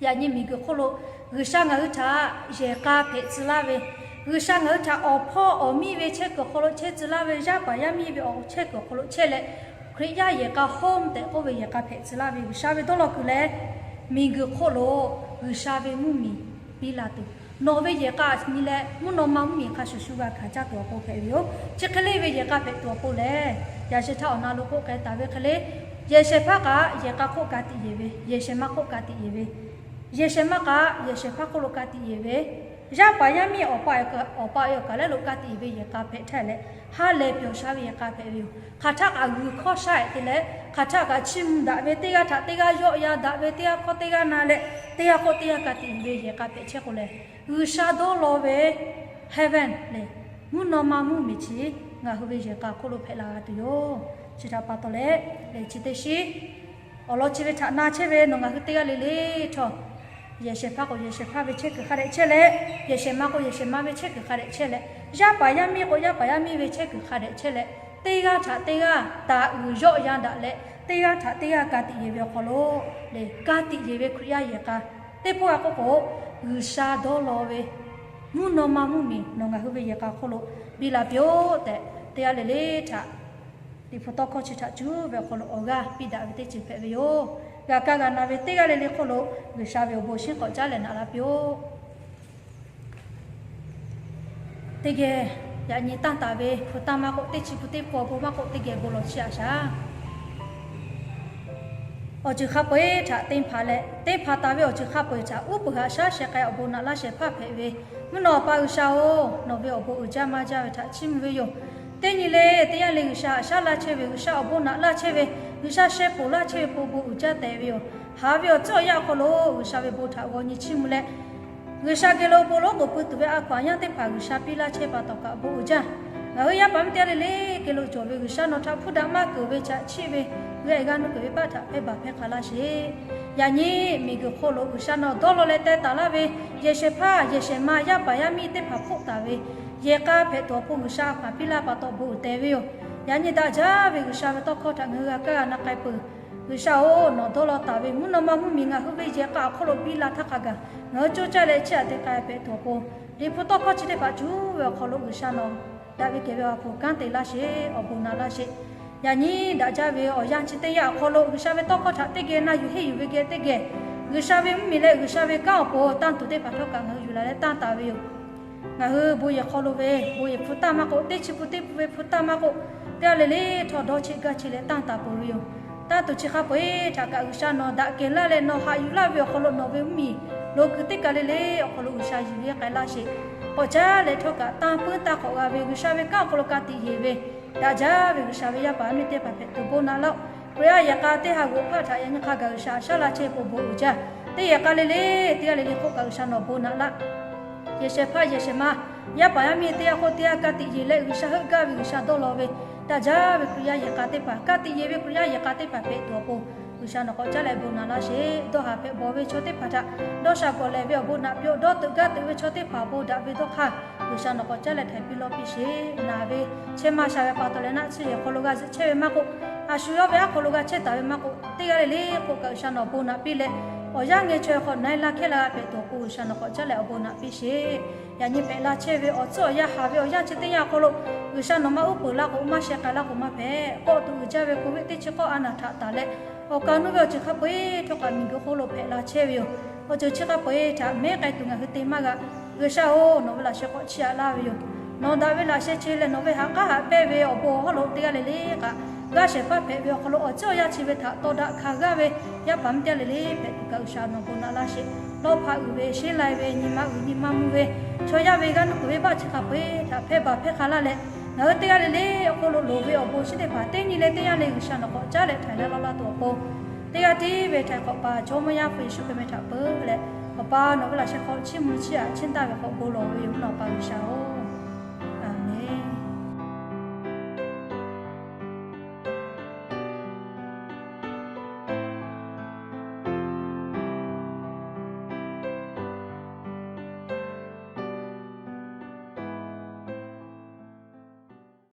yaꞈ nyi miˬguiˬ hk'oˆ lo G'uiˬsha ngaˬ hui htaꞈ yehˬ k'a hpehꞈ tcuh laˇ ve, G'uiˬsha ngaˬ hui htaꞈ awˬ hpawˇ awˬ miˇ ve chehˇ kuiˬ awˬ hk'aw lo chehˇ tcuh laˇ ve, yaˇ paˍ yaˇ miˇ ve awˬ chehˇ kuiˬ awˬ hk'aw lo chehˇ leh, Hkriꞈ yaˇ yehˬ k'a home tehꞈ k'oˆ ve yehˬ k'a hpehꞈ tcuh laˇ ve G'uiˬsha ve dawˇ law kuiˬ leh, miˬguiˬ hk'oˆ lo G'uiˬsha ve mvuhˇmiˬ piˇ la tuˬ, nawˬ ve yehˬ k'a nyi leh mvuhˇ naw ma mvuhˇmiˬ hk'a shuˍ shuˍ g'a hkanˍ caˇ tuˬ awˬ pon hpehꞈ ve yoˬ. Chi hk'e le ve yehˬ k'a hpehꞈ tuˬ awˬ pon lehˬ, yaꞈ sheh htaˇ awˬ na lo k'oˆ k'ai taˍ ve hk'e le, yehˬ shehˍ hpaˇ kaꞈ yehˬ k'a hk'oˆ ka tiꞈ yeˬ ve, yehˬ shehˍ ma hk'oˆ ka tiꞈ yeˬ ve, yehˬ shehˍ ma kaꞈ yehˬ shehˍ hpaˇ hk'oˆ lo ka tiꞈ yeˬ ve, yaˇ paˍ yaˇ miˇ awˬ pa awˬ kaˍ leh lo ka tiꞈ yeˬ ve yehˬ k'a hpehꞈ htaˇ leh, ha lehˬ pyawˬ sha ve yehˬ k'a hpehꞈ ve yoˬ. Hk'aˬ htaˆ kaꞈ g'uiˬ hkawˇ sha ehˍ te leh, hk'aˬ htaˆ kaꞈ chiˇ mvuh daꞈ ve, teˇ g'aˇ htaꞈ teˇ g'aˇ yawˆ yan daꞈ ve, teˇ g'aˇ hkawˇ teˇ g'aˇ na leh, teˇ g'aˇ hk'oˆ teˇ g'aˇ ka tiꞈ yeˬ ve yehˬ k'a hpehꞈ chehˇ k'o lehˬ, G'uiˬsha dawˇ law ve heaven lehˬ, mvuhˇ naw ma mvuhˇmiˬ chi ngaˬ hui ve yehˬ k'a hk'oˆ lo hpehꞈ la g'a tuˬ yoˬ. Chi htaꞈ pa taw leh, lehˬ chi teˇ shiˉ awˬ lawn chi ve htaꞈ na chehˇ ve nawˬ ngaˬ hui teˇ g'aˇ le le htawˇ, yehˬ shehˍ hpaˇ k'o yehˬ shehˍ hpaˇ ve chehˇ kuiˬ hk'a dehꞈ chehˇ leh, yehˬ shehˍ ma k'o yehˬ shehˍ ma ve chehˇ kuiˬ hk'a dehꞈ chehˇ leh, yaˇ paˍ yaˇ miˇ k'o yaˇ paˍ yaˇ miˇ ve chehˇ kuiˬ hk'a dehꞈ chehˇ leh, teˇ g'aˇ htaꞈ teˇ g'aˇ taˍ uiˍ yawˆ yan daꞈ leh, teˇ g'aˇ htaꞈ teˇ g'aˇ ka tiꞈ yeˬ ve awˬ hk'aw lo lehˬ, ka tiꞈ yeˬ ve Hkriꞈ yaˇ yehˬ k'a teˇ pawˆ g'a k'oˆ k'o, G'uiˬsha dawˇ law ve mvuhˇ naw ma mvuhˇmiˬ nawˬ ngaˬ hui ve yehˬ k'a hk'oˆ lo biˇ la piˇ-oˆ tehꞈ, teˇ g'aˇ le le htaꞈ Liꞈ hpu tawˇ hkawˇ chi htaꞈ cuˉ ve awˬ hk'aw lo awˬ g'aˇ piˇ daꞈ ve teˇ ceuˬ hpehꞈ ve yoˬ. G'a kaˇ g'a na ve teˇ g'aˇ le le hk'oˆ lo G'uiˬsha ve awˬ bon shinˉ k'awꞈ caˉ leh naꞈ la piˇ-oˆ. Teˇ geh yaꞈ nyi tanˇ taˍ ve hpu tanˇ maˇ k'oˆ, teˇ chi hpu teˇ hpu awˬ bon maˇ k'oˆ, teˇ geh bon lawˬ chiˇ aꞈ shaˍ. Awˬ ceuˬ hk'a peu-eˬ htaꞈ teˇ hpaˍ leh, teˇ hpaˍ taˍ ve awˬ ceuˬ hk'a peu-eˬ htaꞈ uˉ peunˍ haꞈ shaˉ sheh k'ai awˬ bon naꞈ laˇ shehˍ hpaˇ hpehꞈ ve, mvuhˇ naw awˬ pa G'uiˬsha-oˬ, nawˬ ve awˬ bon uiˍ jaˇ maˇ jaˇ ve htaꞈ chiˇ mvuh ve yoˬ. Teˇ nyi le teˇ yanˇ le G'uiˬsha haꞈ shaˉ laˇ chehˇ ve, G'uiˬsha awˬ bon naꞈ laˇ chehˇ ve, G'uiˬsha sheh ponˬ laˇ chehˇ ve pon bon uiˍ jaˇ tehꞈ ve yoˬ. Haꞈ ve awˬ tcuhˉ awˬ yanˇ awˬ hk'aw lo G'uiˬsha ve bon htaꞈ g'aw nyi chiˇ mvuh leh, G'uiˬsha geh lo bon lonˉ k'oˍ pui tuˬ ve a hkaw-anˬ yanˇ teˇ hpaˍ G'uiˬsha piˇ laˇ chehˇ pa taw kaꞈ bon uiˍ jaˇ. Ngaˬ hui yaˇ paˍ miˇ teˇ g'aˇ le le geh lo cawˬ ve G'uiˬsha nawˬ htaꞈ hpuˇ daꞈ maˇ keunˍ ve chaꞈ chiˆ ve, g'a e g'a nu keunˍ ve paˆ htaꞈ hpehˇ baˬ hpehˇ hk'a laˇ sheˍ. Yaꞈ nyi miˬguiˬ hk'oˆ lo G'uiˬsha nawˬ dawˇ law leh teh taˍ laˇ ve, yehˬ shehˍ hpaˇ yehˬ shehˍ ma yaˇ paˍ yaˇ miˇ teˇ hpaˍ hpoˆ taˍ ve yehˬ k'a hpehꞈ tuˬ awˬ pon G'uiˬsha a hkaw-anˬ piˇ laˇ pa taw bon uiˍ tehꞈ ve yoˬ. Yaꞈ nyi daꞈ jaˇ ve G'uiˬsha ve tawˇ hkawˇ htaꞈ ngaˬ hui g'a kaˇ g'a na k'ai peuˬ. G'uiˬsha-oˬ, nawˬ dawˇ law taˍ ve mvuhˇ naw ma mvuhˇmiˬ ngaˬ hui ve yehˬ k'a awˬ hk'aw lo biˇ la htaˇ hk'a gaˬ ngaˬ hui coˇ caˇ leh chiˇ aꞈ te k'ai hpehꞈ tuˬ awˬ pon, Liꞈ hpu tawˇ hkawˇ chi teˇ hpaˍ cuˉ ve awˬ hk'aw lo G'uiˬsha nawˬ daꞈ ve kehˬ ve awˬ pon kanˉ te laˇ sheˍ, awˬ bon naꞈ laˇ sheˍ. Yaꞈ nyi daꞈ jaˇ ve awˬ yanˇ chi teˇ yanˇ awˬ hk'aw lo G'uiˬsha ve tawˇ hkawˇ htaꞈ teˇ geh na yuˬ henˇ yuˬ ve geh teˇ geh, G'uiˬsha ve mvuhˇmiˬ leh G'uiˬsha ve kanˉ awˬ pon tanˇ tuˬ teˇ hpaˍ htawˇ kaꞈ ngaˬ hui yuˬ la leh tanˇ taˍ ve yoˬ. Ngaˬ hui bon yehˬ hk'aw lo ve bon yehˬ hpu tanˇ maˇ k'oˆ, teˇ chi hpu teˇ hpu ve hpu tanˇ maˇ k'oˆ, teˇ g'aˇ le le htawˇ dawˇ cheˆ gaˇ cheˆ leh tanˇ taˍ peuˬ ve yoˬ. Tanˇ tuˬ chi hk'a peu-eˬ htaꞈ kaꞈ G'uiˬsha nawˬ daꞈ kehˬ laˇ leh nawˬ haꞈ yuˬ laˇ ve awˬ hk'aw lo nawˬ ve mvuhˇmiˬ lo kuiˬ teˇ kaˬ le le awˬ hk'aw lo G'uiˬsha yuˬ ve k'ai laˇ sheˍ. K'awꞈ caˉ leh htawˇ kaꞈ tanˇ puiˉ tanˇ k'awꞈ g'a ve G'uiˬsha ve kanˉ awˬ hk'aw lo ka tiꞈ yeˬ ve, daꞈ jaˇ ve G'uiˬsha ve yaˇ paˍ yaˇ miˇ teˇ hpaˍ hpehꞈ tuˬ bon naꞈ laˇ-oˆ. Hkriꞈ yaˇ yehˬ k'a teˇ ha g'oꞈ hpaˇ htaꞈ yaꞈ nyi hk'a gaˬ G'uiˬsha shaˉ la chehˇ pon bon uiˍ jaˇ. Teˇ yehˬ k'a le le, teˇ g'aˇ le le hk'oˆ kaꞈ G'uiˬsha nawˬ bon naꞈ laˇ. Yehˬ shehˍ hpaˇ yehˬ shehˍ ma, yaˇ paˍ yaˇ miˇ teˇ g'aˇ hk'oˆ teˇ g'aˇ ka tiꞈ yeˬ leh G'uiˬsha heuˆ gaˇ ve G'uiˬsha dawˇ law ve, daꞈ jaˇ ve Hkriꞈ yaˇ yehˬ k'a teˇ hpaˍ, ka tiꞈ yeˬ ve Hkriꞈ yaˇ yehˬ k'a teˇ hpaˍ hpehꞈ tuˬ awˬ pon, G'uiˬsha nawˬ k'awꞈ caˉ leh bon naꞈ laˇ sheˍ. Dawˇ haˍ hpehꞈ bawˬ ve chaw teˇ hpaˍ htaꞈ dawˇ sha gawˬ lehˬ ve awˬ bon naꞈ piˇ-oˆ. Dawˇ teuꞈ gaˇ teuꞈ ve chaw teˇ hpaˍ awˬ pon daꞈ ve dawˇ hk'aˇ G'uiˬsha nawˬ k'awꞈ caˉ leh htaiˍ piˇ lawˇ piˇ sheˍ. Naˬ ve chehˇ maˇ sha ve pa taw leh naˆ tsuhˇ yehˬ hk'aw lo g'a zuhꞈ chehˇ ve maˇ k'oˆ, a shu yawˇ ve aˉ hk'aw lo g'a chehˇ taˍ ve maˇ k'oˆ, teˇ g'aˇ le le hk'oˆ kaꞈ G'uiˬsha nawˬ bon naꞈ piˇ leh, awˬ yanˇ ngeh chaweh hk'aw na-e laˇ hkehˇ la g'a hpehꞈ tuˬ awˬ pon G'uiˬsha nawˬ k'awꞈ caˉ leh awˬ bon naꞈ piˇ sheˍ. Yaꞈ nyi hpehꞈ la chehˇ ve awˬ tcuhˉ awˬ yanˇ haˍ ve awˬ yanˇ chi teˇ yanˇ awˬ hk'aw lo G'uiˬsha nawˬ maˇ uˉ peunˍ laˇ k'o, maˇ sheh k'ai laˇ k'o maˇ hpehꞈ. Kawˆ tuˬ uiˍ jaˇ ve Covid teˇ chi k'awˇ a naˬ htaꞈ taˍ leh, awˬ kaˍ nuˇ ve awˬ ceuˬ hk'a peu-eˬ htawˇ kaꞈ miˬguiˬ hk'oˆ lo hpehꞈ la chehˇ ve yoˬ. Awˬ ceuˬ chi hk'a peu-eˬ htaꞈ mehˉ k'ai tuˬ ngaˬ hui te maˇ g'a. G'uiˬsha-oˬ, nawˬ ve laꞈ sheh k'awꞈ chiˇ aꞈ laˇ ve yoˬ. Nawˬ daꞈ ve laꞈ sheh che leh nawˬ ve haꞈ k'aˉ haꞈ pehnˇ ve awˬ bon awˬ hawˉ lo teˇ g'aˇ le le kaꞈ, g'aˇ shehˍ hpaˇ hpehꞈ ve awˬ hk'aw lo awˬ tcuhˉ awˬ yanˇ chi ve htaꞈ tawˇ daꞈ hkanˍ g'aˇ ve yaˇ paˍ miˇ teˇ g'aˇ le le hpehꞈ tuˬ kaꞈ G'uiˬsha nawˬ bon naꞈ laˇ sheˍ. Lawˇ hpaꞈ uiˍ ve, sheˉ lai ve, nyi ma uiˍ nyi ma mvuh ve, chaw yaˇ ve g'aˇ nuˇ kuiˬ venˇbaˆ chi hk'a peu-eˬ htaꞈ hpehˇ baˬ hpehˇ hk'a laˇ leh, ngaˬ hui teˇ g'aˇ le le awˬ hk'oˆ lo loˍ ve awˬ bon chi teˇ hpaˍ teˇ nyi leh teˇ yanˇ le G'uiˬsha nawˬ k'awꞈ caˉ leh htaiˍ laˇ lawˇ laˇ tuˬ awˬ pon, teˇ g'aˇ tiˉ ve htaiˍ hk'awꞈ pa Jawˇmawˇ Yaˇ hpu Yeˍsuˆ Hkriꞈ meh htaꞈ peuˬ leh, Awˬ pa nawˬ ve laꞈ sheh hk'aw chiˇ mvuh chiˇ aꞈ chiˇ taˇ ve k'awꞈ bon lawˬ ve yoˬ, nawˬ Awˬ pa G'uiˬsha-oˬ.